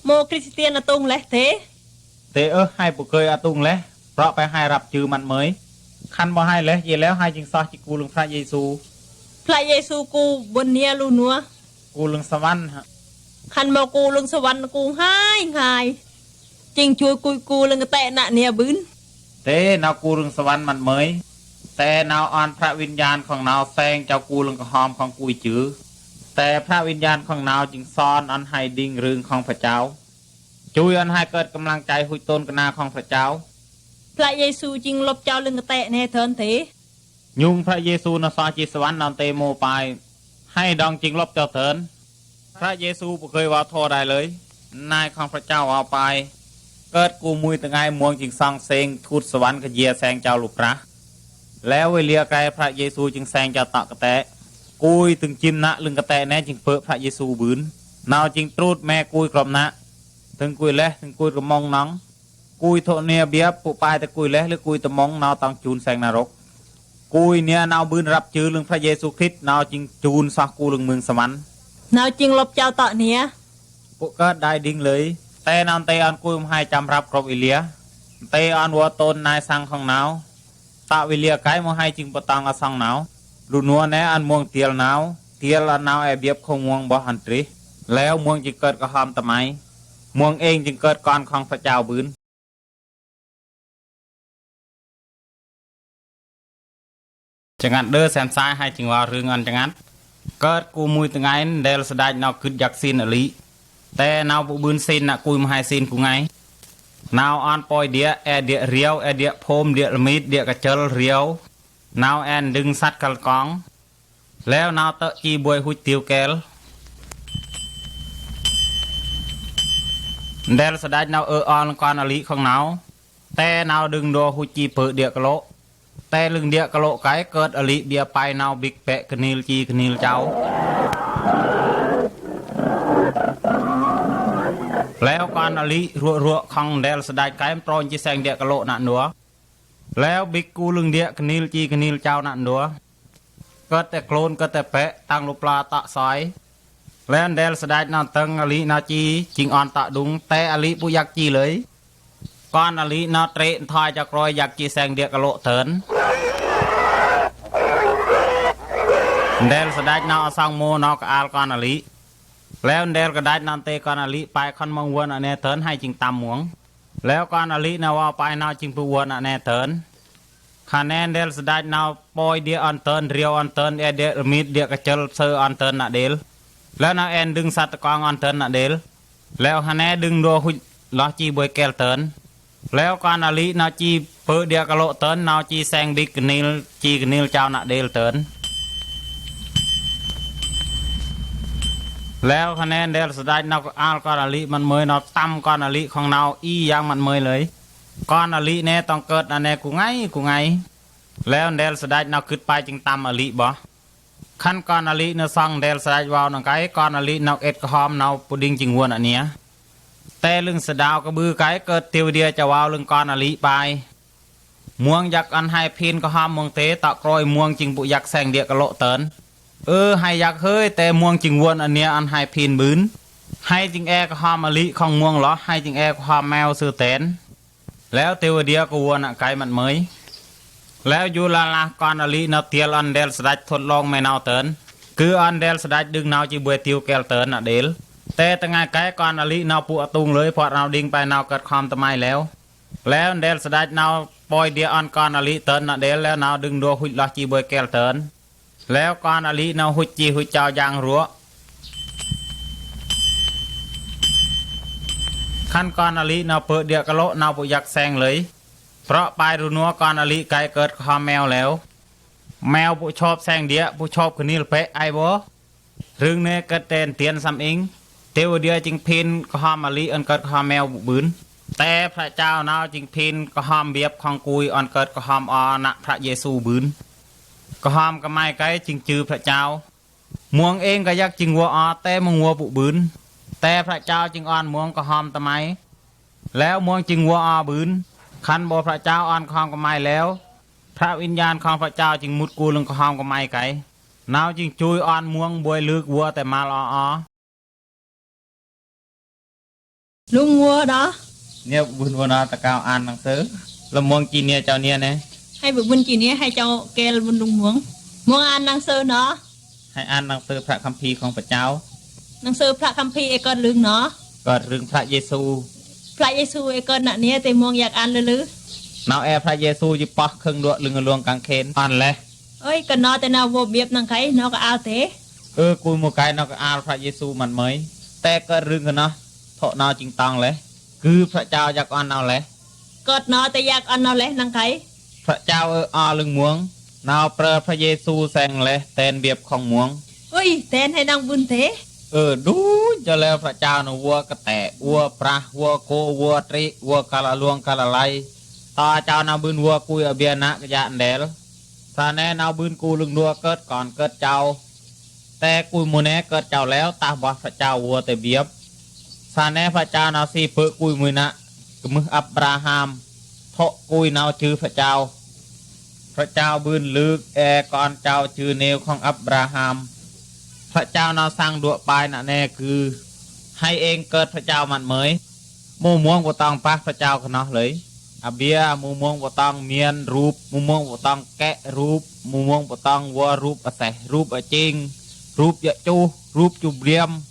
Mô Kristian atung leh te. Te ơh hai pơkơi atung leh. Prăk pe hai rap čư măt mơi. Khăn ƀu hai leh ye leo hai jing soh či ku lưng Prak Yêsu. Prak Yêsu ku bưn nia lu nua. Ku lưng sơwăn hă. Khăn mô ku lưng sơwăn ku hai hai. Jing čui kui ku lưng kơtĕ nă nia bưn. Te nao ku lưng sơwăn măt mơi. Te nao ăn Prak Win Yan khong nao seng čao ku lưng kơhom khong kui čư. Te Prak Win Yan khong nao jing son ăn hai đing rưng khong Prak Čao. Čui ăn hai kơt kơmlăng čai huč tôn kơna khong Prak Čao. Prak Yêsu jing lŏp čao lưng kơtĕ ne tơn te. Njung Prak Yesu nao soh či sawăn, nao tê mo pai, haj dong jing lop teo tơn. Prak Yesu bơkơi wao thô đai lơi. Nai khong Prak Čao wao pai: Kơt ku mui tơngai muang jing song sêng thut sawăn kơ jia seng čau lu prah. Leo wai lia kai Prak Yesu jing seng čau tŏ kơtĕ. Kui tơng čim nă lưng kơtĕ ne jing pơ̆ Prak Yesu bưn. Nao jing trut me kui krŏm nă. Tơng kui leh, tơng kui kơmong nong. Kui thŏ nia biăp, pŭ pai tơ kui leh, lơ kui tơmong, nao tŏng čun seng narok. Kui nia nao bưn răp čư lưng Prak Yesu Krist, nao jing čun soh ku lưng mưng sawăn. Nao jing lop čau tŏ nia. Pŭ kơt đai đing lơi. Tê nao tê ơn kui mhai čăm răp krŏp wai lia. Tê ơn wơ̆t tơn nai sang khong nao. Tŏ wai lia kai mơ̆ haj jing pơtong asong nao. Lu nua ne ơn muang tiel nao. Tiel ơn nao ê biăp khong muang boh ơn trih. Leo muang jing kơt kơhom tơmai. Muang êng jing kơt kon khong Prak Čao bưn. Čơngăt đơ sem sai haj jing wao rưng ơn čơngăt. Kơt ku mui tơngai, ndel sơđač nao kưt jak sin ălih. Tê nao pŭ bưn sin nă kui mhai sin ku ngai. Nao ơn poi điă, ê điă riau, ê điă phom, điă lmit, điă kơčăl riau. Nao ên đưng săt kăl kong. Leo nao tơ̆ či buai huč tiu kel. Ndel sơđač nao ơ ơn kon ălih khong nao. Tê nao đưng đô huč či pơ̆ điă kơlô̆. Tê lưng điă kơlô̆ kai kơt ălih bia pai nao bik pĕ kơnil či kơnil čau. Leo kon ălih ruă ruă khong ndel sơđač kai mprôn či seng điă kơlô̆ nă ndua. Leo bik ku lưng điă kơnil či kơnil čau nă ndua. Kơt tê klôn kơt tê pĕ tang lu pla tŏ soi. Leo ndel sơđač nao tơng ălih nao či jing ơn tŏ đung, tê ălih pŭ jak či lơi. Kon ălih nao trĕ thoi ča kroi jak či seng điă kơlô̆ tơn. Ndel sơđač nao asong mo nao kơal kon ălih. Leo ndel kơđač nao tê kon ălih pai khon mơ̆ng wơ̆n ane tơn haj jing tăm muang. Leo kon ălih nao wao pai nao jing pŭ wơ̆n ane tơn. Hane ndel sơđač nao poi điă ơn tơn, riau ơn tơn, ê điă lmit, điă kơčăl, sơ ơn tơn nă đel. Leo nao ên đưng săt tơkong ơn tơn nă đel. Leo hane đưng đô huč loh či buai kel tơn. Leo kon ălih nao či pơ̆ điă kơlô̆ tơn, nao či seng bik kơnil či kơnil čau nă đel tơn. Leo hane ndel sơđač nao kơal kon ălih mơ̆n mơi, nao tăm kon ălih khong nao i yang mơ̆n mơi lơi. Kon ălih ne tŏng kơt ane ku ngai ku ngai. Leo ndel sơđač nao kưt pai jing tăm ălih boh. Khăn kon ălih nao song ndel sơđač wao nong kai, kon ălih nao ĕt kơhom nao pŭ đing jing wơ̆n ania. Tê lưng sơđao kơ ƀư kai kơt tiu điă ča wao lưng kon ălih pai. Muang jak ơn haj phin kơhom muang tê tŏ kroi muang jing pŭ jak seng điă kơlô̆ tơn. Ơ haj jak hơi tê muang jing wơ̆n ania ơn haj phin bưn. Haj jing ê kơhom ălih khong muang loh, haj jing ê kơhom meo sư ten. Leo tiu điă kơ wơ̆n nă kai măt mơi. Leo ju lalah kon ălih nao tiel ơn ndel sơđač thot long me nao tơn. Kơ ơn ndel sơđač đưng nao či buai tiu kel tơn nă đel. Tê tơngai kai kon ălih nao pŭ atung lơi phoăt nao đing pai nao kơt khom tơmai leo. Leo ndel sơđač nao poi điă ơn kon ălih tơn nă đel leo nao đưng đô huč loh či buai kel tơn. Leo kon ălih nao huč či huč čao jang ruă. Khăn kon ălih nao pơ̆ điă kơlô̆ nao pŭ jak seng lơi. Prŏ pai ru nua kon ălih kai kơt kơhom meo leo. Meo pŭ čhop seng điă, pŭ čhop kơnil pĕ ai boh. Rưng ne kơt ten tien sam ing. Tiu điă jing phin kơhom ălih ơn kơt kơhom meo pŭ bưn. Tê Prak Čao nao jing phin kơhom biăp khong kui ơn kơt kơhom o nă Prak Yesu bưn. Kơhom kơmai kai jing čư Prak Čao. Muang êng kơ yak jing wơ̆ o tê mơ̆ng wơ̆ pŭ bưn. Tê Prak Čao jing ơn muang kơhom tơmai. Leo muang jing wơ̆ o bưn. Khăn ƀô̆ Prak Čao ơn kơhom kơmai leo. Prak Win Yan khong Prak Čao jing mŭt ku lưng kơhom kơmai kai. Nao jing čui ơn muang buai lưk wơ̆ tê mal o o. Lung wơ̆ đa. Nia bưn wơ̆ na tơkao an năng sơ. Lơ̆m muang či nia čao nia ne. Haj bưn či nia haj čao kel bưn lung muang. Muang an năng sơ na. Haj an năng sơ Prak Khăm Phi khong Prak Čao. Năng sơ Prak Khăm Phi ê kơt lưng na. Kơt lưng Prak Yesu. Prak Yesu ê kơt nă nia tê muang yak an lư lư. Nao ê Prak Yesu ji pah khơ̆ng đuăk lưng luang kang khen. An leh. Ơi, kơ na tê na wơ̆ biăp năng kai na kơ al tê. Ơ, kui mơ̆ kai nao kơ al Prak Yesu măt mơi. Tê kơt rưng kơ na, thŏ nao jing tang leh. Kơ Prak Čao yak ơn nao leh. Kơt na tê yak ơn nao leh năng kai. Prak Čao ơ, a lưng muang. Nau prơ Prak Yêsu seng leh ten biăp khong muang. Ui, ten hai nang bun te. Ơ, đu, jơlel Prak Jao nau wua kơtĕ, wua prah, wua ko, wua tri, wua kala luang kala lai. Ta jao nau bun wua kui abia nă kơ jă ndel. Sa ne nau bun ku lưng dua kơt kon kơt jao. Te kui mune kơt jao leo, tah boh Prak Jao wua te biăp. Sa ne Prak Jao nau si pơ̆ kui mui nă, kơmưh Abraham, thok kui nau jư Prak Jao. Prak Jao bun lưk e kon jao jư nêu khong Abraham. Prak Jao nau sang dua pai nă ne kư. Hai eng kơt Prak Jao măt mơi. Mu muang bơtong pah Prak Jao kơnoh lơi. Abia, mu muang bơtong mian rup, mu muang bơtong kĕ rup, mu muang bơtong wua rup aseh, rup aching, rup yă chuh, rup chu briăm,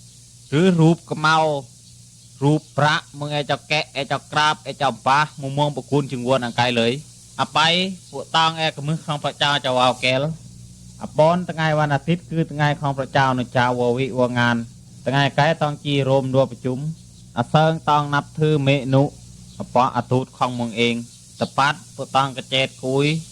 rưh rup kơmau, rup prăk, mơng e chok kĕ, e chok krap, e chok bah, mu muang bơkun jing wua nang kai lơi. Apai, bơtong e kơmưh khong Prak Jao chao wao kel. Apon tơngai wan atit kư tơngai khong Prak Jao nau chao wua wĭ wua ngan. Tơngai kai tong chi rom dua pơchum. Asơng tong năp thư̆ mĕ nŭ. Apoh atut khong mơng eng. Tơpăt bơtong kơchet kui.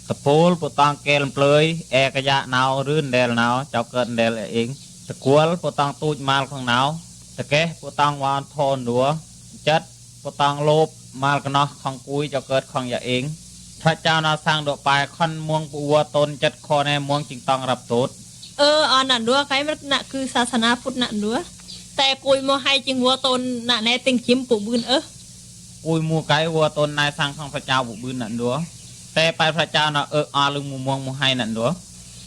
Tơpul bơtong kel plơi. E kơ jă nau rưn del nau. Chao kơt del e eng. Tơkuăl bơtong tuch mal khong nau. Tơkeh bơtong wan thon dua. Chơt bơtong lôp mal kơnoh khong kui chao kơt khong yă eng. Prak Jao nau sang dua pai khon muang pơwua ton chơt khon e muang jing tong răp tot. Ơ, ơ, nă dua kai mrăt nă kư sasana put nă dua. Te kui mu hai jing wua ton nă ne ting jim pŭ bưn ơ. Kui mu kai wua ton nai sang khong Prak Jao pŭ bưn nă dua. Te pai Prak Jao nau ơ, ơ, lưng mu muang mu hai nă dua.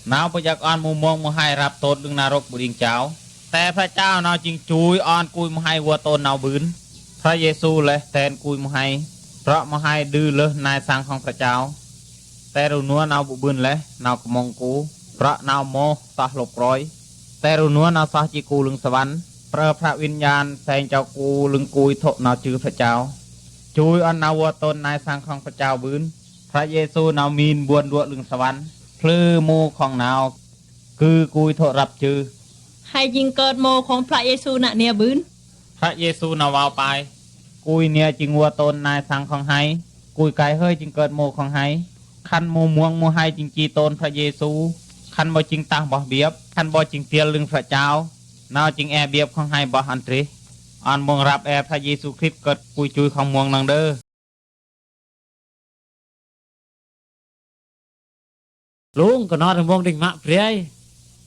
Nau pơjăk on mu muang mu hai răp tot lưng nă rok bơđing jao. Te Prak Jao nau jing chui on kui mu hai wua ton nau bưn. Prak Yêsu leh ten kui mu hai. Prăk mu hai đưm lơh nai sang khong Prak Jao. Te rơnua nau pŭ bưn leh, nau kơmong ku. Prăk nau moh soh lop kroi. Te rơnua nau soh ji ku lưng sơvan. Prơ Prak Win Yan seng jao ku lưng kui thok nau jư Prak Jao. Chui on nau wua ton nai sang khong Prak Jao bưn. Prak Yêsu nau min buôn dua lưng sơvan. Plư mu khong nau kư kui thok răp jư. Hai jing kơt mo khong Prak Yêsu nă nia bưn. Prak Yêsu nau wao pai. Kui nia jing wua ton nai sang khong hai. Kui kai hơi jing kơt mo khong hai. Khăn mu muang mu hai jing ji ton Prak Yêsu. Khăn mu jing tah boh biăp. Khăn mu jing tiel lưng Prak Jao. Nau jing e biăp khong hai boh ăn trih. On muang răp e Prak Yêsu Krist kơt kui chui khong muang nang dơ. Lung kơnot muang đing mă priai.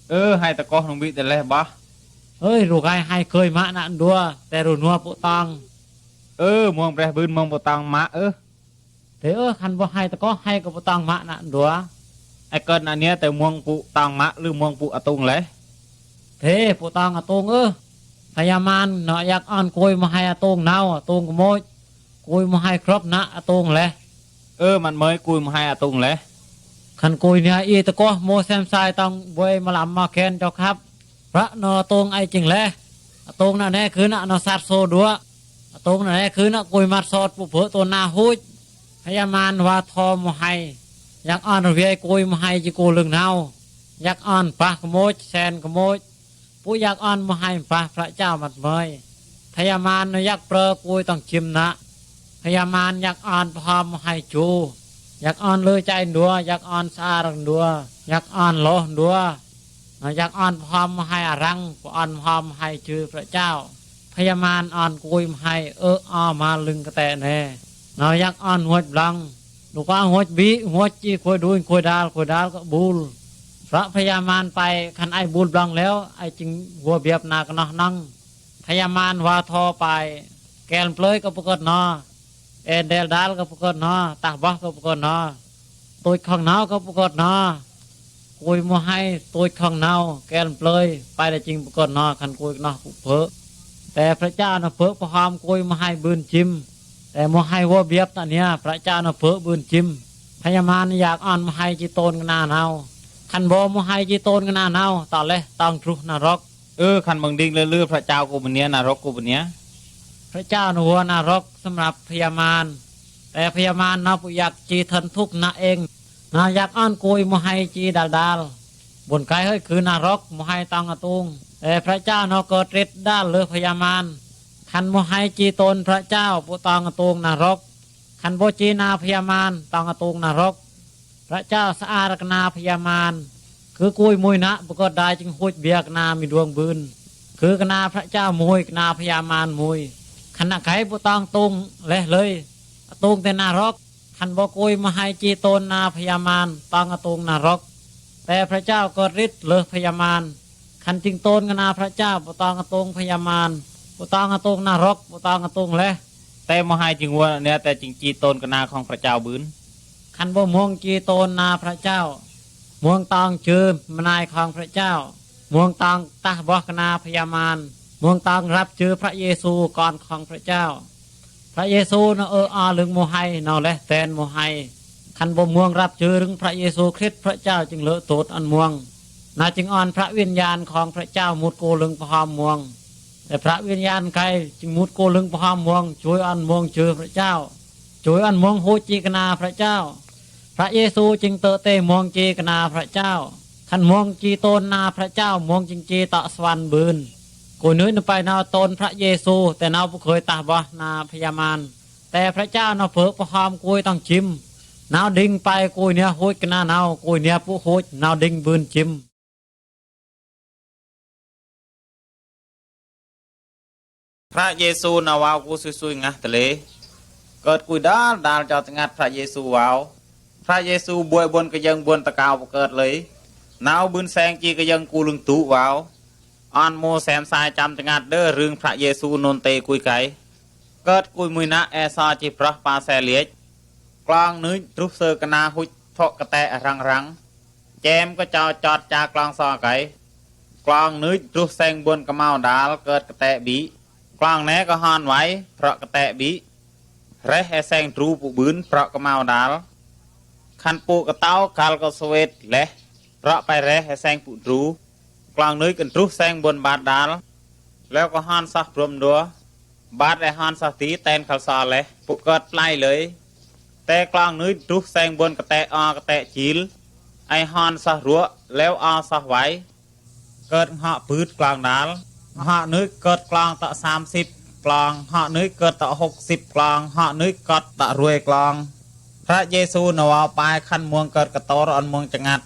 Ơ, hai tơkoh nung ƀiă tơleh boh. Ơi, rugai hai kơi mă nă dua, te rơnua pơtong. Ơ, muang breh bưn muang pơtong mă ơ. Te ơ, khăn boh hai tơkoh hai kơ pơtong mă nă dua. Ơ, kơt nă nia te muang pơtong mă lư muang pơtong atung leh. Te pơtong atung ơ. Phayaman nă yak on kui mă hai atung nau, atung kơmôch. Kui mă hai krop nă atung leh. Ơ, măt mơi kui mă hai atung leh. Khăn kui nia i tơkoh mơ̆ sem sai tong bơi mlam mă ken jok hăp. Prăk nă atung ai jing leh. Atung nă ne kơ nă nă sat so dua. Atung nă ne kơ nă kui măt sot pơpơ̆ tơna huč. Phayaman wa tho mă hai. Yak on rviai kui mă hai ji ku lưng nau. Yak on pah kơmôch, sen kơmôch. Pŭ yak on mơhai mpah Prak Jao măt mơi. Phayaman nă yak prơ kui tong čim nă. Phayaman yak on pơhom mơhai ču. Yak on lư čai dua, yak on sar dua, yak on loh dua. Nă yak on pơhom mơhai arăng, pŭ on pơhom mơhai čư Prak Jao. Phayaman on kui mơhai ơ o ma lưng kơtĕ ne. Nă yak on huăč blăng. Nă kua huăč ƀiă, huăč či khuai đuñ, khuai dal, khuai dal kơ bul. Prăk phayaman pai khăn ai bul blăng leo, ai čing gua biăp nă kơnoh nong. Phayaman wa tho pai, kel plơi kơ pơkơ̆t nă. E del dal kơ pơkơ̆t nă, tah boh kơ pơkơ̆t nă. Tuč khong nau kơ pơkơ̆t nă. Kui mơhai tuč khong nau, kel plơi, pai đa čing pơkơ̆t nă, khăn kui kơnoh pơpơ̆. Te Prak Jao nă pơ̆ pơhom kui mơhai bưn čim. Te mơhai wơ̆ biăp tă nia, Prak Jao nă pơ̆ bưn čim. Phayaman yak on mơhai či tôn kơna nau. Khăn ƀu mơhai či tôn kơna nau, tŏ leh tong truh nă rok. Ơ, khăn mơ̆ng đing lơ lư Prak Jao ku bơnia nă rok ku bơnia. Prak Jao nă wơ̆ nă rok sơmrăp phayaman. Te phayaman nă pŭ yak či thăn thŭk nă eng. Nă yak on kui mơhai či dal dal. Bun kai hơi kơ nă rok mơhai tong atung. Te Prak Jao nă kơ trit dal lơ phayaman. Khăn mơhai či tôn Prak Jao pŭ tong atung nă rok. Khăn ƀu či nă phayaman tong atung nă rok. Prak jao sa ar kena pia man. Kơ kui mui nak pơkơt dai jing huč bia kena mi duang bưn. Kơ kena prak jao mui kena pia man mui. Khan nak kai pơtong tong leh lơi. Atong te na rok. Khan bơ kui mă hai ji ton na pia man. Tong atong na rok. Te prak jao kơt rit leh pia man. Khan jing ton kena prak jao pơtong atong pia man. Pơtong atong na rok. Pơtong atong leh. Te mă hai jing wơ̆n ania te jing ji ton kena khong prak jao bưn. Khan bơ muang ji ton na prak jao. Muang tong jơ mơnai khong prak jao. Muang tong tah boh kena pia man. Muang tong rap jơ prak Yêsu kon khong prak jao. Prak Yêsu nao ơ a lưng mă hai nao leh ten mă hai. Khan bơ muang rap jơ rưng prak Yêsu Krist prak jao jing lơ tot ăn muang. Nao jing ăn prak win yan khong prak jao mŭt kơ lưng pơhom muang. Te prak win yan kai jing mŭt kơ lưng pơhom muang, jui ăn muang jơ prak jao. Jui ăn muang huč ji kena prak jao. Prak Yêsu jing tơ te muang ji kena prak jao. Khan muang ji ton na prak jao, muang jing ji tŏ suan bưn. Kui nuih nao pai nao ton prak Yêsu, te nao pơkơi tah boh na pia man. Te prak jao nao pơ̆ pơhom kui tong jim. Nao đing pai kui nia huč kena nao, kui nia pŭ huč, nao đing bưn jim. Prak Yêsu nao wao ku sui sui ngah tơlê. Kơt kui dal dal jao tơngat prak Yêsu wao. Prak Yêsu bui bun kơjang bun tơkao pơkơt lơi. Nao bưn seng ji kơjang ku lưng tu wao. Ăn mô sem sai čăm tơngat đơ rưng prak Yêsu nôn tê kui kai. Kơt kui mui nak e so ji proh pa se liêč. Klong nuih truh sơ kena huč thok kơtĕ răng răng. Čem kơ čao čot ča klong so kai. Klong nuih truh seng bun kơmao dal kơt kơtĕ bi. Klong ne kơ hon wai prok kơtĕ bi. Reh e seng dru pŭ bưn prok kơmao dal. Khan pŭ kơtâo kal kơ sowet leh. Prok pai reh e seng pŭ dru. Klong nuih kăn truh seng bun bat dal. Leo kơ hon soh brom dua. Bat e hon soh ti ten kal so leh. Pŭ kơt plai lơi. Te klong nuih truh seng bun kơtĕ o kơtĕ jil. Ai hon soh ruă leo o soh wai. Kơt ngŏ pưt klong dal. Ngŏ nuih kơt klong tŏ sam sip klong. Ngŏ nuih kơt tŏ hok sip klong. Ngŏ nuih kơt tŏ ruai klong. Prak Yêsu nao wao pai khan muang kơt kơtor ăn muang čơngat.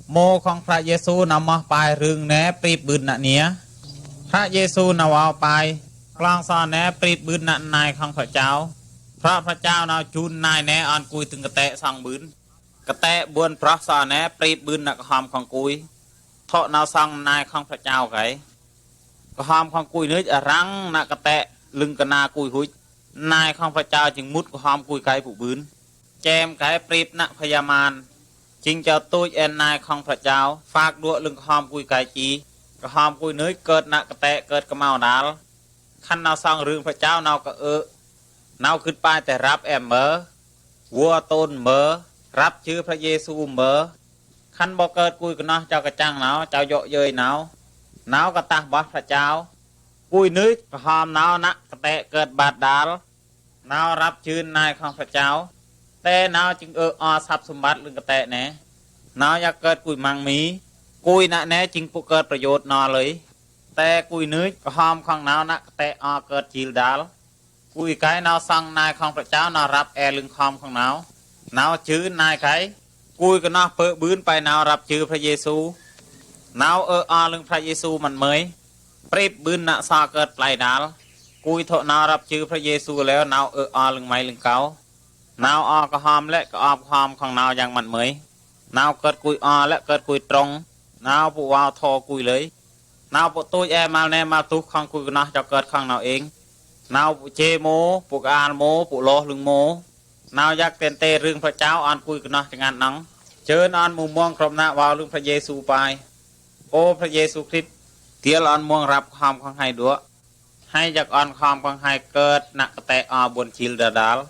Mô khong prak Yêsu nao mơh pai rưng ne prip bưn nak nia. Prak Yêsu nao wao pai. Klong so ne prip bưn nak nai khong prak jao. Prak prak jao nao jun nai ne ăn kui tưng kơtĕ song bưn. Kơtĕ bun proh so ne prip bưn nak kơhom khong kui. Thok nao song nai khong prak jao kai. Kơhom khong kui nuih arăng nak kơtĕ lưng kena kui huč. Nai khong prak jao jing mŭt kơhom kui kai pŭ bưn. Čem kai prip nak pia man. Jing jao tuč en nai khong prak jao. Phak đuă lưng kơhom kui kai ji. Kơhom kui nuih kơt nak kơtĕ kơt kơmao dal. Khan nao song rưng prak jao nao kơ ơ̆. Nao kưt pai te rap e mơ. Wua ton mơ. Rap jơ prak Yêsu mơ. Khan bơ kơt kui kơnoh čao kơčăng nao, čao yŏ yơi nao. Nao kơ tah boh prak jao. Kui nuih kơhom nao nak kơtĕ kơt bat dal. Nao rap jơ nai khong prak jao. Te nao jing ơ̆ o sap sum bat lưng kơtĕ ne. Nao yak kơt kui măng mi. Kui nak ne jing pŭ kơt prayot nao lơi. Te kui nuih kơhom khong nao nak kơtĕ o kơt jil dal. Kui kai nao song nai khong prak jao nao rap e lưng khom khong nao. Nao jơ nai kai. Kui kơnoh pơ̆ bưn pai nao rap jơ prak Yêsu. Nao ơ̆ o lưng prak Yêsu măn mơi. Prip bưn nak so kơt plai dal. Kui thok nao rap jơ prak Yêsu leo nao ơ̆ o lưng mai lưng kâo. Nao o kơhom lĕ kơ o kơhom khong nao yang măn mơi. Nao kơt kui o lĕ kơt kui trong. Nao pŭ wao tho kui lơi. Nao pŭ tuč e mal ne mal tuh khong kui kơnoh čao kơt khong nao eng. Nao pŭ je mô, pŭ kơal mô, pŭ loh lưng mô. Nao yak ten te rưng prak jao ăn kui kơnoh čơngan nong. Jơn ăn mŭ muang krŏm nak wao lưng prak Yêsu pai. Ơ prak Yêsu Krist. Tiel ăn muang rap kơhom khong hai đuă. Hai yak ăn kơhom khong hai kơt nak kơtĕ o bun jil dal dal.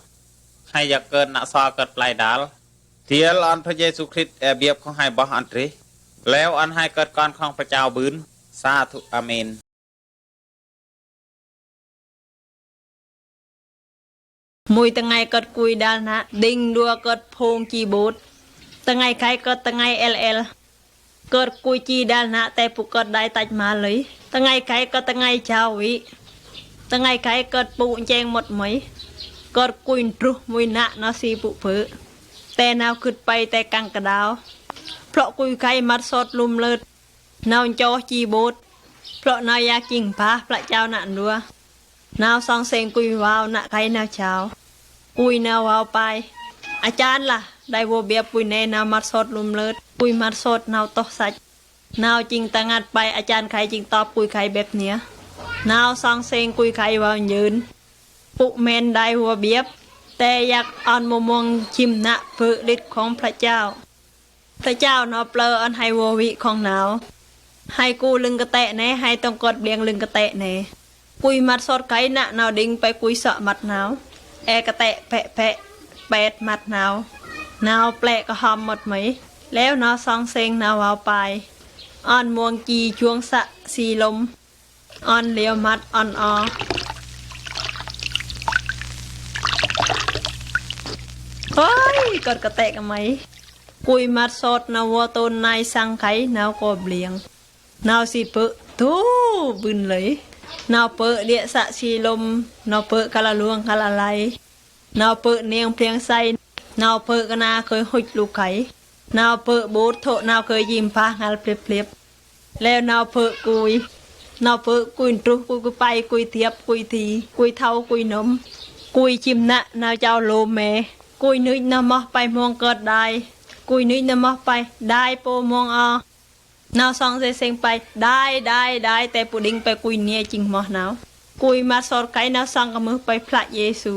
Hai yak kơt nak so kơt plai dal. Tiel ăn prak Yêsu Krist e biăp khong hai boh ăn trih. Leo ăn hai kơt kon khong prak jao bưn. Sa thu. Amen. Mui tơngai kơt kui dal nak, đing đua kơt phung či bôt. Tơngai kai kơt tơngai el el. Kơt kui či dal nak te pŭ kơt đai tač ma lơi. Tơngai kai kơt tơngai jao wĭ. Tơngai kai kơt pŭ nčeng mŭt mơi. Kơt kui druh mui nak nao si pŭ pơ̆. Te nao kut pai te kang kedau. Plok kui kai mat sot lum lut. Nao ncoh ci bot. Plok nao yak cing pah plak jao nak ndua. Nao song seng kui wau nak kai nao jao. Kui nao wau pai. Ajan lah, dai wo biap kui ne nao mat sot lum lut. Kui mat sot nao toh sach. Nao cing tangat pai ajan kai cing top kui kai bep nia. Nao song seng kui kai wau njun. Puk men dai wo biap. Te yak on mumong cim nak pek lit kong plak jao. Plak jao nao plơ on hai wo wi kong nao. Hai ku lưng kete ne, hai tong kot bliang lưng kete ne. Kui mat sot kai nak nao đing pai kui sok mat nao. E kete pek pek pet mat nao. Nao plek kehom mot mei. Leo nao song seng nao wau pai. On muang ci cuong sak si lum. On leo mat on o. Oi, kot kete kemei. Kui mat sot nao wo ton nai sang kai nao ko bliang. Nao si pek tu bun lei. Nao pek diak sak si lum, nao pek kala luang kala lai. Nao pek niang pliang sai, nao pek kena kei huj lu kai. Nao pek bot thok nao kei jim pah ngal plip plip. Leo nao pek kui. Nao pek kui truh kui kui pai kui tiap kui ti, kui thau kui nom. Kui cim nak nao jao lom me. Kui nuj nao moh pai muang kot dai. Kui nuj nao moh pai dai po muang o. Nao song se seng pai dai dai dai te pu đing pai kui nia cing moh nao. Kui mat sot kai nao song kemeh pai plak Yesu.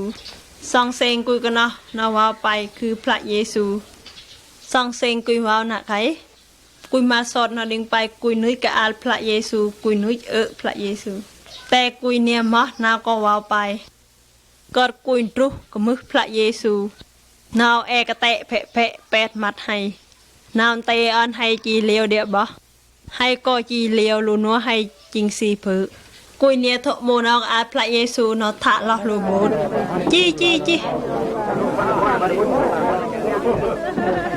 Song seng kui kena nao wau pai kue plak Yesu. Song seng kui wau nak kai. Kui mat sot nao đing pai kui nuj ke al plak Yesu, kui nuj e plak Yesu. Te kui nia moh nao ko wau pai. Kot kui truh kemeh plak Yesu. Nao e kete pek pek pet mat hai. Nao te on hai ci leo diak boh. Hai ko ci leo lu nua hai cing si pek. Kui nia thok mo nao ke al plak Yesu nao thak loh lu bot. Ci ci ci.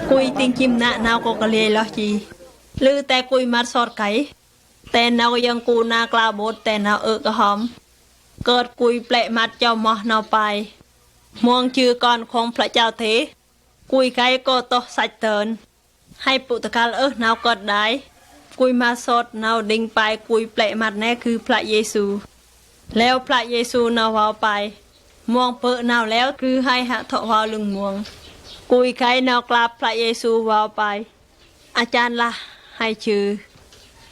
Kui ting cim nak nao ko keliai loh ci. Lư te kui mat sot kai. Te nao yong ku na kla bot te nao e kehom. Kot kui plek mat jao moh nao pai. Muang cư kon kong plak jao te. Kui kai ko toh sach tơn. Hai puk tekal e nao kot dai. Kui mat sot nao đing pai kui plek mat ne kue plak Yesu. Leo plak Yesu nao wau pai. Muang pek nao leo kue hai hak thok wau lưng muang. Kui kai nao klap plak Yesu wau pai. Ajan lah hai cư.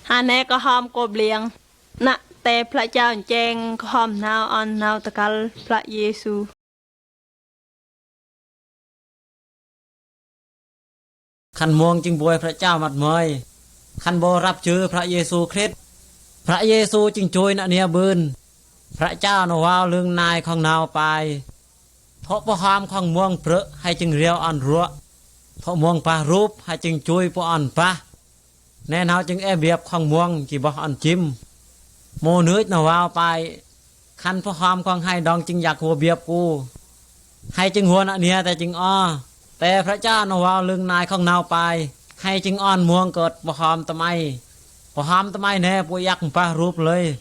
Hane kehom ko bliang. Nak te plak jao nceng kehom nao on nao tekal plak Yesu. Khăn muang jing boi plak jao mat mơi. Khăn bo rap jơ plak Yesu Krist. Plak Yesu jing joi nak nia bưn. Plak jao nao wao lưng nai khong nao pai. Thok pơhom khong muang prơ̆ hai jing riau on ruă. Thok muang pah rup hai jing joi pơon pah. Ne nao jing e biăp khong muang ji boh on jim. Mơnuč nao wao pai. Khăn pơhom khong hai dong jing yak hua biăp ku. Hai jing hua nak nia te jing o. Te plak jao nao wao lưng nai khong nao pai. Hai jing on muang kơt pơhom tơmai. Pơhom tơmai ne pŭ yak pah rup lơi.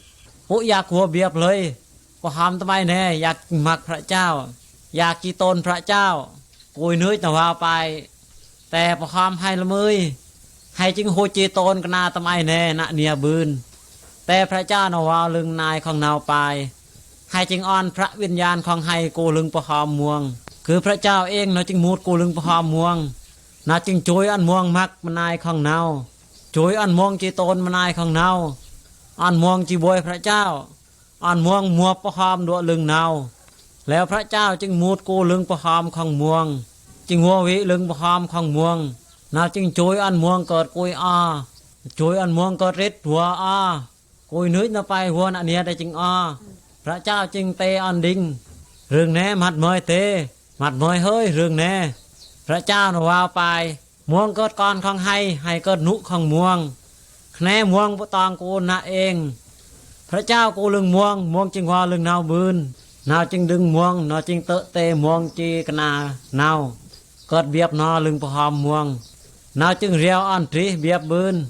Pŭ yak hua biăp lơi. Pơhom tơmai ne yak mak plak jao. Yak ji tôn plak jao. Kui nuč nao wao pai. Te pơhom hai lơmơi. Hai jing hua ji tôn kơna tơmai ne nak nia bưn. Te plak jao nao wao lưng nai khong nao pai. Hai jing on plak win yan khong hai ku lưng pơhom muang. Kơ plak jao êng nao jing mŭt ku lưng pơhom muang. Nao jing joi on muang mak mơnai khong nao. Joi on muang ji tôn mơnai khong nao. On muang ji boi plak jao. On muang muap pơhom đuă lưng nao. Leo plak jao jing mŭt ku lưng pơhom khong muang. Jing hua wĭ lưng pơhom khong muang. Nao jing joi on muang kơt kui o. Joi on muang kơt rit hua o. Kui nuč nao pai hua nak nia te jing o. Plak jao jing te on đing. Rưng ne mat mơi te. Mat mơi hơi rưng ne. Plak jao nao wao pai. Muang kơt kon khong hai, hai kơt nuč khong muang. Kne muang pơtong ku nak êng. Plak jao ku lưng muang, muang jing wao lưng nao bưn. Nao jing đưng muang, nao jing tơ̆ te muang ji kơna nao. Kơt biăp nao lưng pơhom muang. Nao jing riau on trih biăp bưn.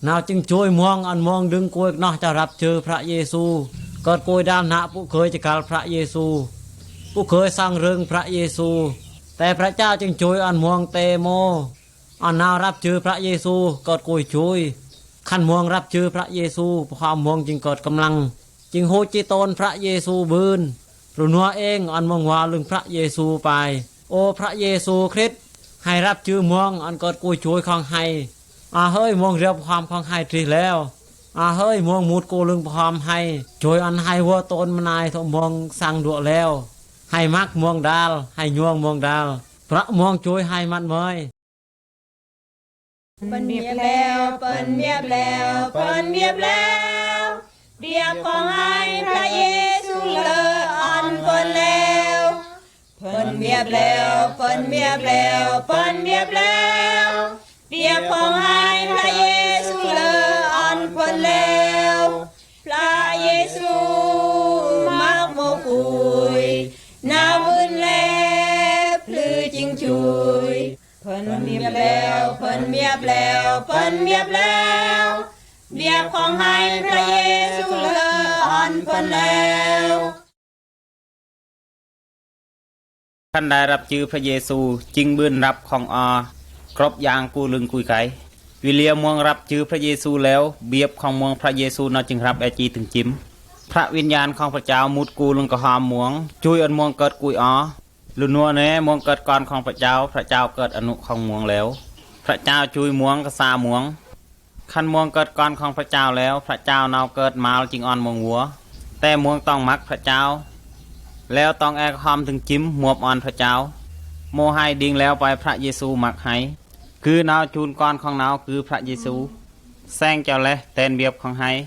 Nao jing joi muang on muang đưng kui kơnoh jao rap jơ plak Yesu. Kơt kui dal nak pŭ kơi jơkal plak Yesu. Pŭ kơi sang rưng plak Yesu. Tơ Prak Jao jing jui an muang tơ mo. An nao rap jui Prak Yesu kơt kui jui. Khan muang rap jui Prak Yesu, pơham muang jing kơt kơmlang. Jing hu ji ton Prak Yesu bưn. Lu nua eng an muang wa lưng Prak Yesu pai. O Prak Yesu Krist, hai rap jui muang an kơt kui jui khong hai. A hơi muang riau pơham khong hai trih leo. A hơi muang mut ku lưng pơham hai. Jui an hai wua ton mơnai thok muang sang duak leo. Hai mak muang dal, hai nyuang muang dal. Prak muang jui hai mat mơi. Pơn miep leo, pơn miep leo, pơn miep leo. Biep khong hai Prak Yesu lơ an pơn leo. Pơn miep leo, pơn miep leo, pơn miep leo. Biep khong hai Prak Yesu lơ an pơn leo. Prak Yesu mak mo kui. Nao bưn lep lư jing jui. Pơn miep leo, pơn miep leo, pơn miep leo. Biep khong hai Prak Yesu lơ an pơn leo. Khan đai rap jui Prak Yesu, jing bưn rap khong o, krop yang ku lưng kui kai. Wi lia muang rap jui Prak Yesu leo, biep khong muang Prak Yesu nao jing rap e ji tưng jim. Prak Win Yan khong Prak Jao mut ku lưng kơham muang, jui an muang kơt kui o. Lu nua ne muang kơt kon khong Prak Jao, Prak Jao kơt anu khong muang leo. Prak Jao jui muang kơ sa muang. Khan muang kơt kon khong Prak Jao leo, Prak Jao nao kơt mal jing an muang wua. Tơ muang tong mak Prak Jao. Leo tong e kơham tưng jim muap an Prak Jao. Mo hai đing leo pai Prak Yesu mak hai. Kơ nao jun kon khong nao kơ Prak Yesu. Seng jao leh ten biep khong hai.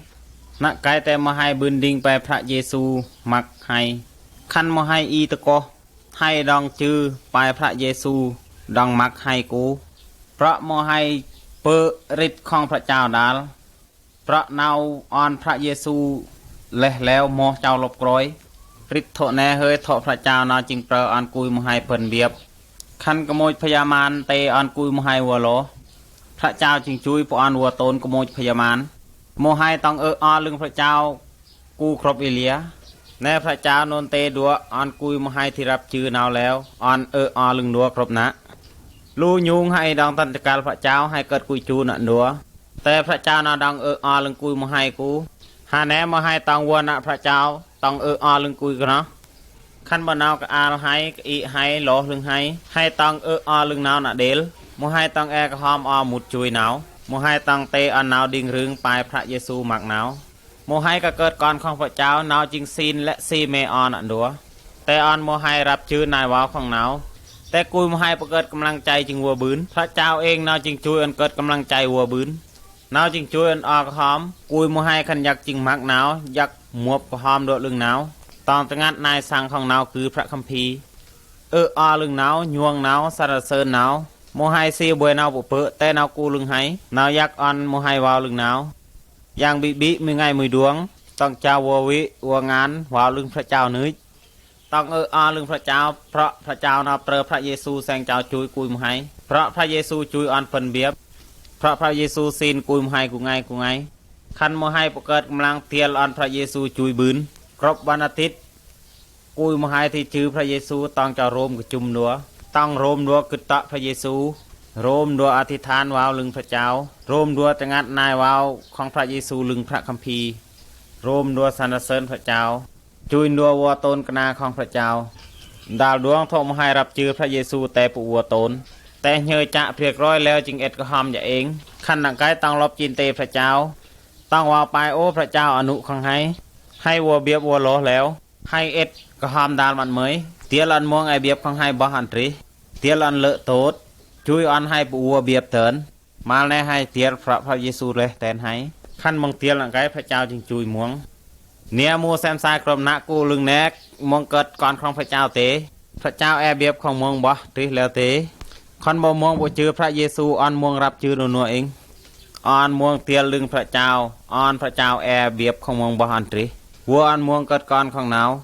Nă kai tơ mo hai bưn đing pai Prak Yesu mak hai. Khan mo hai i tơkoh. Hai dong jư pai Prak Yesu dong mak hai ku. Prăk mo hai pơ̆ rit khong Prak Jao dal. Prăk nao an Prak Yesu leh leo moh jao lop kroi. Rit thok ne hơi thok Prak Jao nao jing prơ an kui mo hai pơn biep. Khan kơmoj pơyaman tơ an kui mo hai wua lo. Prak Jao jing jui pơ an wua ton kơmoj pơyaman. Mo hai tong ơ a lưng Prak Jao ku krop ilia. Ne Prak Jao non tơ dua an kui mo hai thi rap jư nao leo an ơ a lưng dua krop nă. Lu nhung hai dong tăn tơkal Prak Jao hai kơt kui jui nă dua. Tơ Prak Jao nao dong ơ a lưng kui mo hai ku. Ha ne mo hai tong wua nă Prak Jao tong ơ a lưng kui kơ noh. Khan bo nao kơ al hai, kơ i hai, loh lưng hai. Hai tong ơ a lưng nao nă đel. Mo hai tong e kơhom a mut jui nao. Mo hai tong tơ an nao đing rưng pai Prak Yesu mak nao. Mo hai kơ kơt kon khong Prak Jao nao jing sin lĕ si me a nă dua. Tơ an mo hai rap jư nai wao khong nao. Tơ kui mo hai pơkơt kơmlăng chai jing wua bưn. Prak Jao eng nao jing jui an kơt kơmlăng chai wua bưn. Nao jing jui an a kơhom. Kui mo hai khan yak jing mak nao, yak muap kơhom dua lưng nao. Tong tơngat nai sang khong nao kơ Prak Khăm Phi. Ơ a lưng nao, nyuang nao, sara sơn nao. Mo hai si bue nao pơpơ̆ tơ nao ku lưng hai. Nao yak an mo hai wao lưng nao. Yang bĭ bĭ mui ngai mui duang. Tong jao wua wĭ, wua ngan, wao lưng Prak Jao nưč. Tong ơ a lưng Prak Jao, prăk Prak Jao nao prơ Prak Yesu seng jao jui kui mo hai. Prăk Prak Yesu jui an pơn biep. Prăk Prak Yesu sin kui mo hai ku ngai ku ngai. Khan mo hai pơkơt kơmlăng tial an Prak Yesu jui bưn. Krop wan atit. Kui mo hai thi jư Prak Yesu tong jao rom kơ jum dua. Tong rom dua kưt tŏ Prak Yesu. Rom dua athithan wao lưng Prak Jao. Rom dua tơngat nai wao khong Prak Yesu lưng Prak Khăm Phi. Rom dua sara sơn Prak Jao. Jui dua wua ton kơna khong Prak Jao. Dal duang thok mo hai rap jư Prak Yesu tơ pŭ wua ton. Tơ nhơ chă priek roi leo jing et kơhom ja eng. Khan nă kai tong lop jin tơ Prak Jao. Tong wao pai o Prak Jao anu khong hai. Hai wua biep wua loh leo. Hai et kơhom dal mat mơi. Tial an muang e biep khong hai boh an trih. Tial an lơ̆ tot. Jui an hai pŭ wua biep tơn. Mal ne hai tial prăk Prak Yesu leh ten hai. Khan mơ̆ng tial nă kai Prak Jao jing jui muang. Nia mu sem sai krop nă ku lưng nek muang kơt kon khong Prak Jao tơ. Prak Jao e biep khong muang boh trih leo tơ. Khan bo muang pŭ jư Prak Yesu an muang rap jư nu nua eng. An muang tial lưng Prak Jao, an Prak Jao e biep khong muang boh an trih. Wua an muang kơt kon khong nao.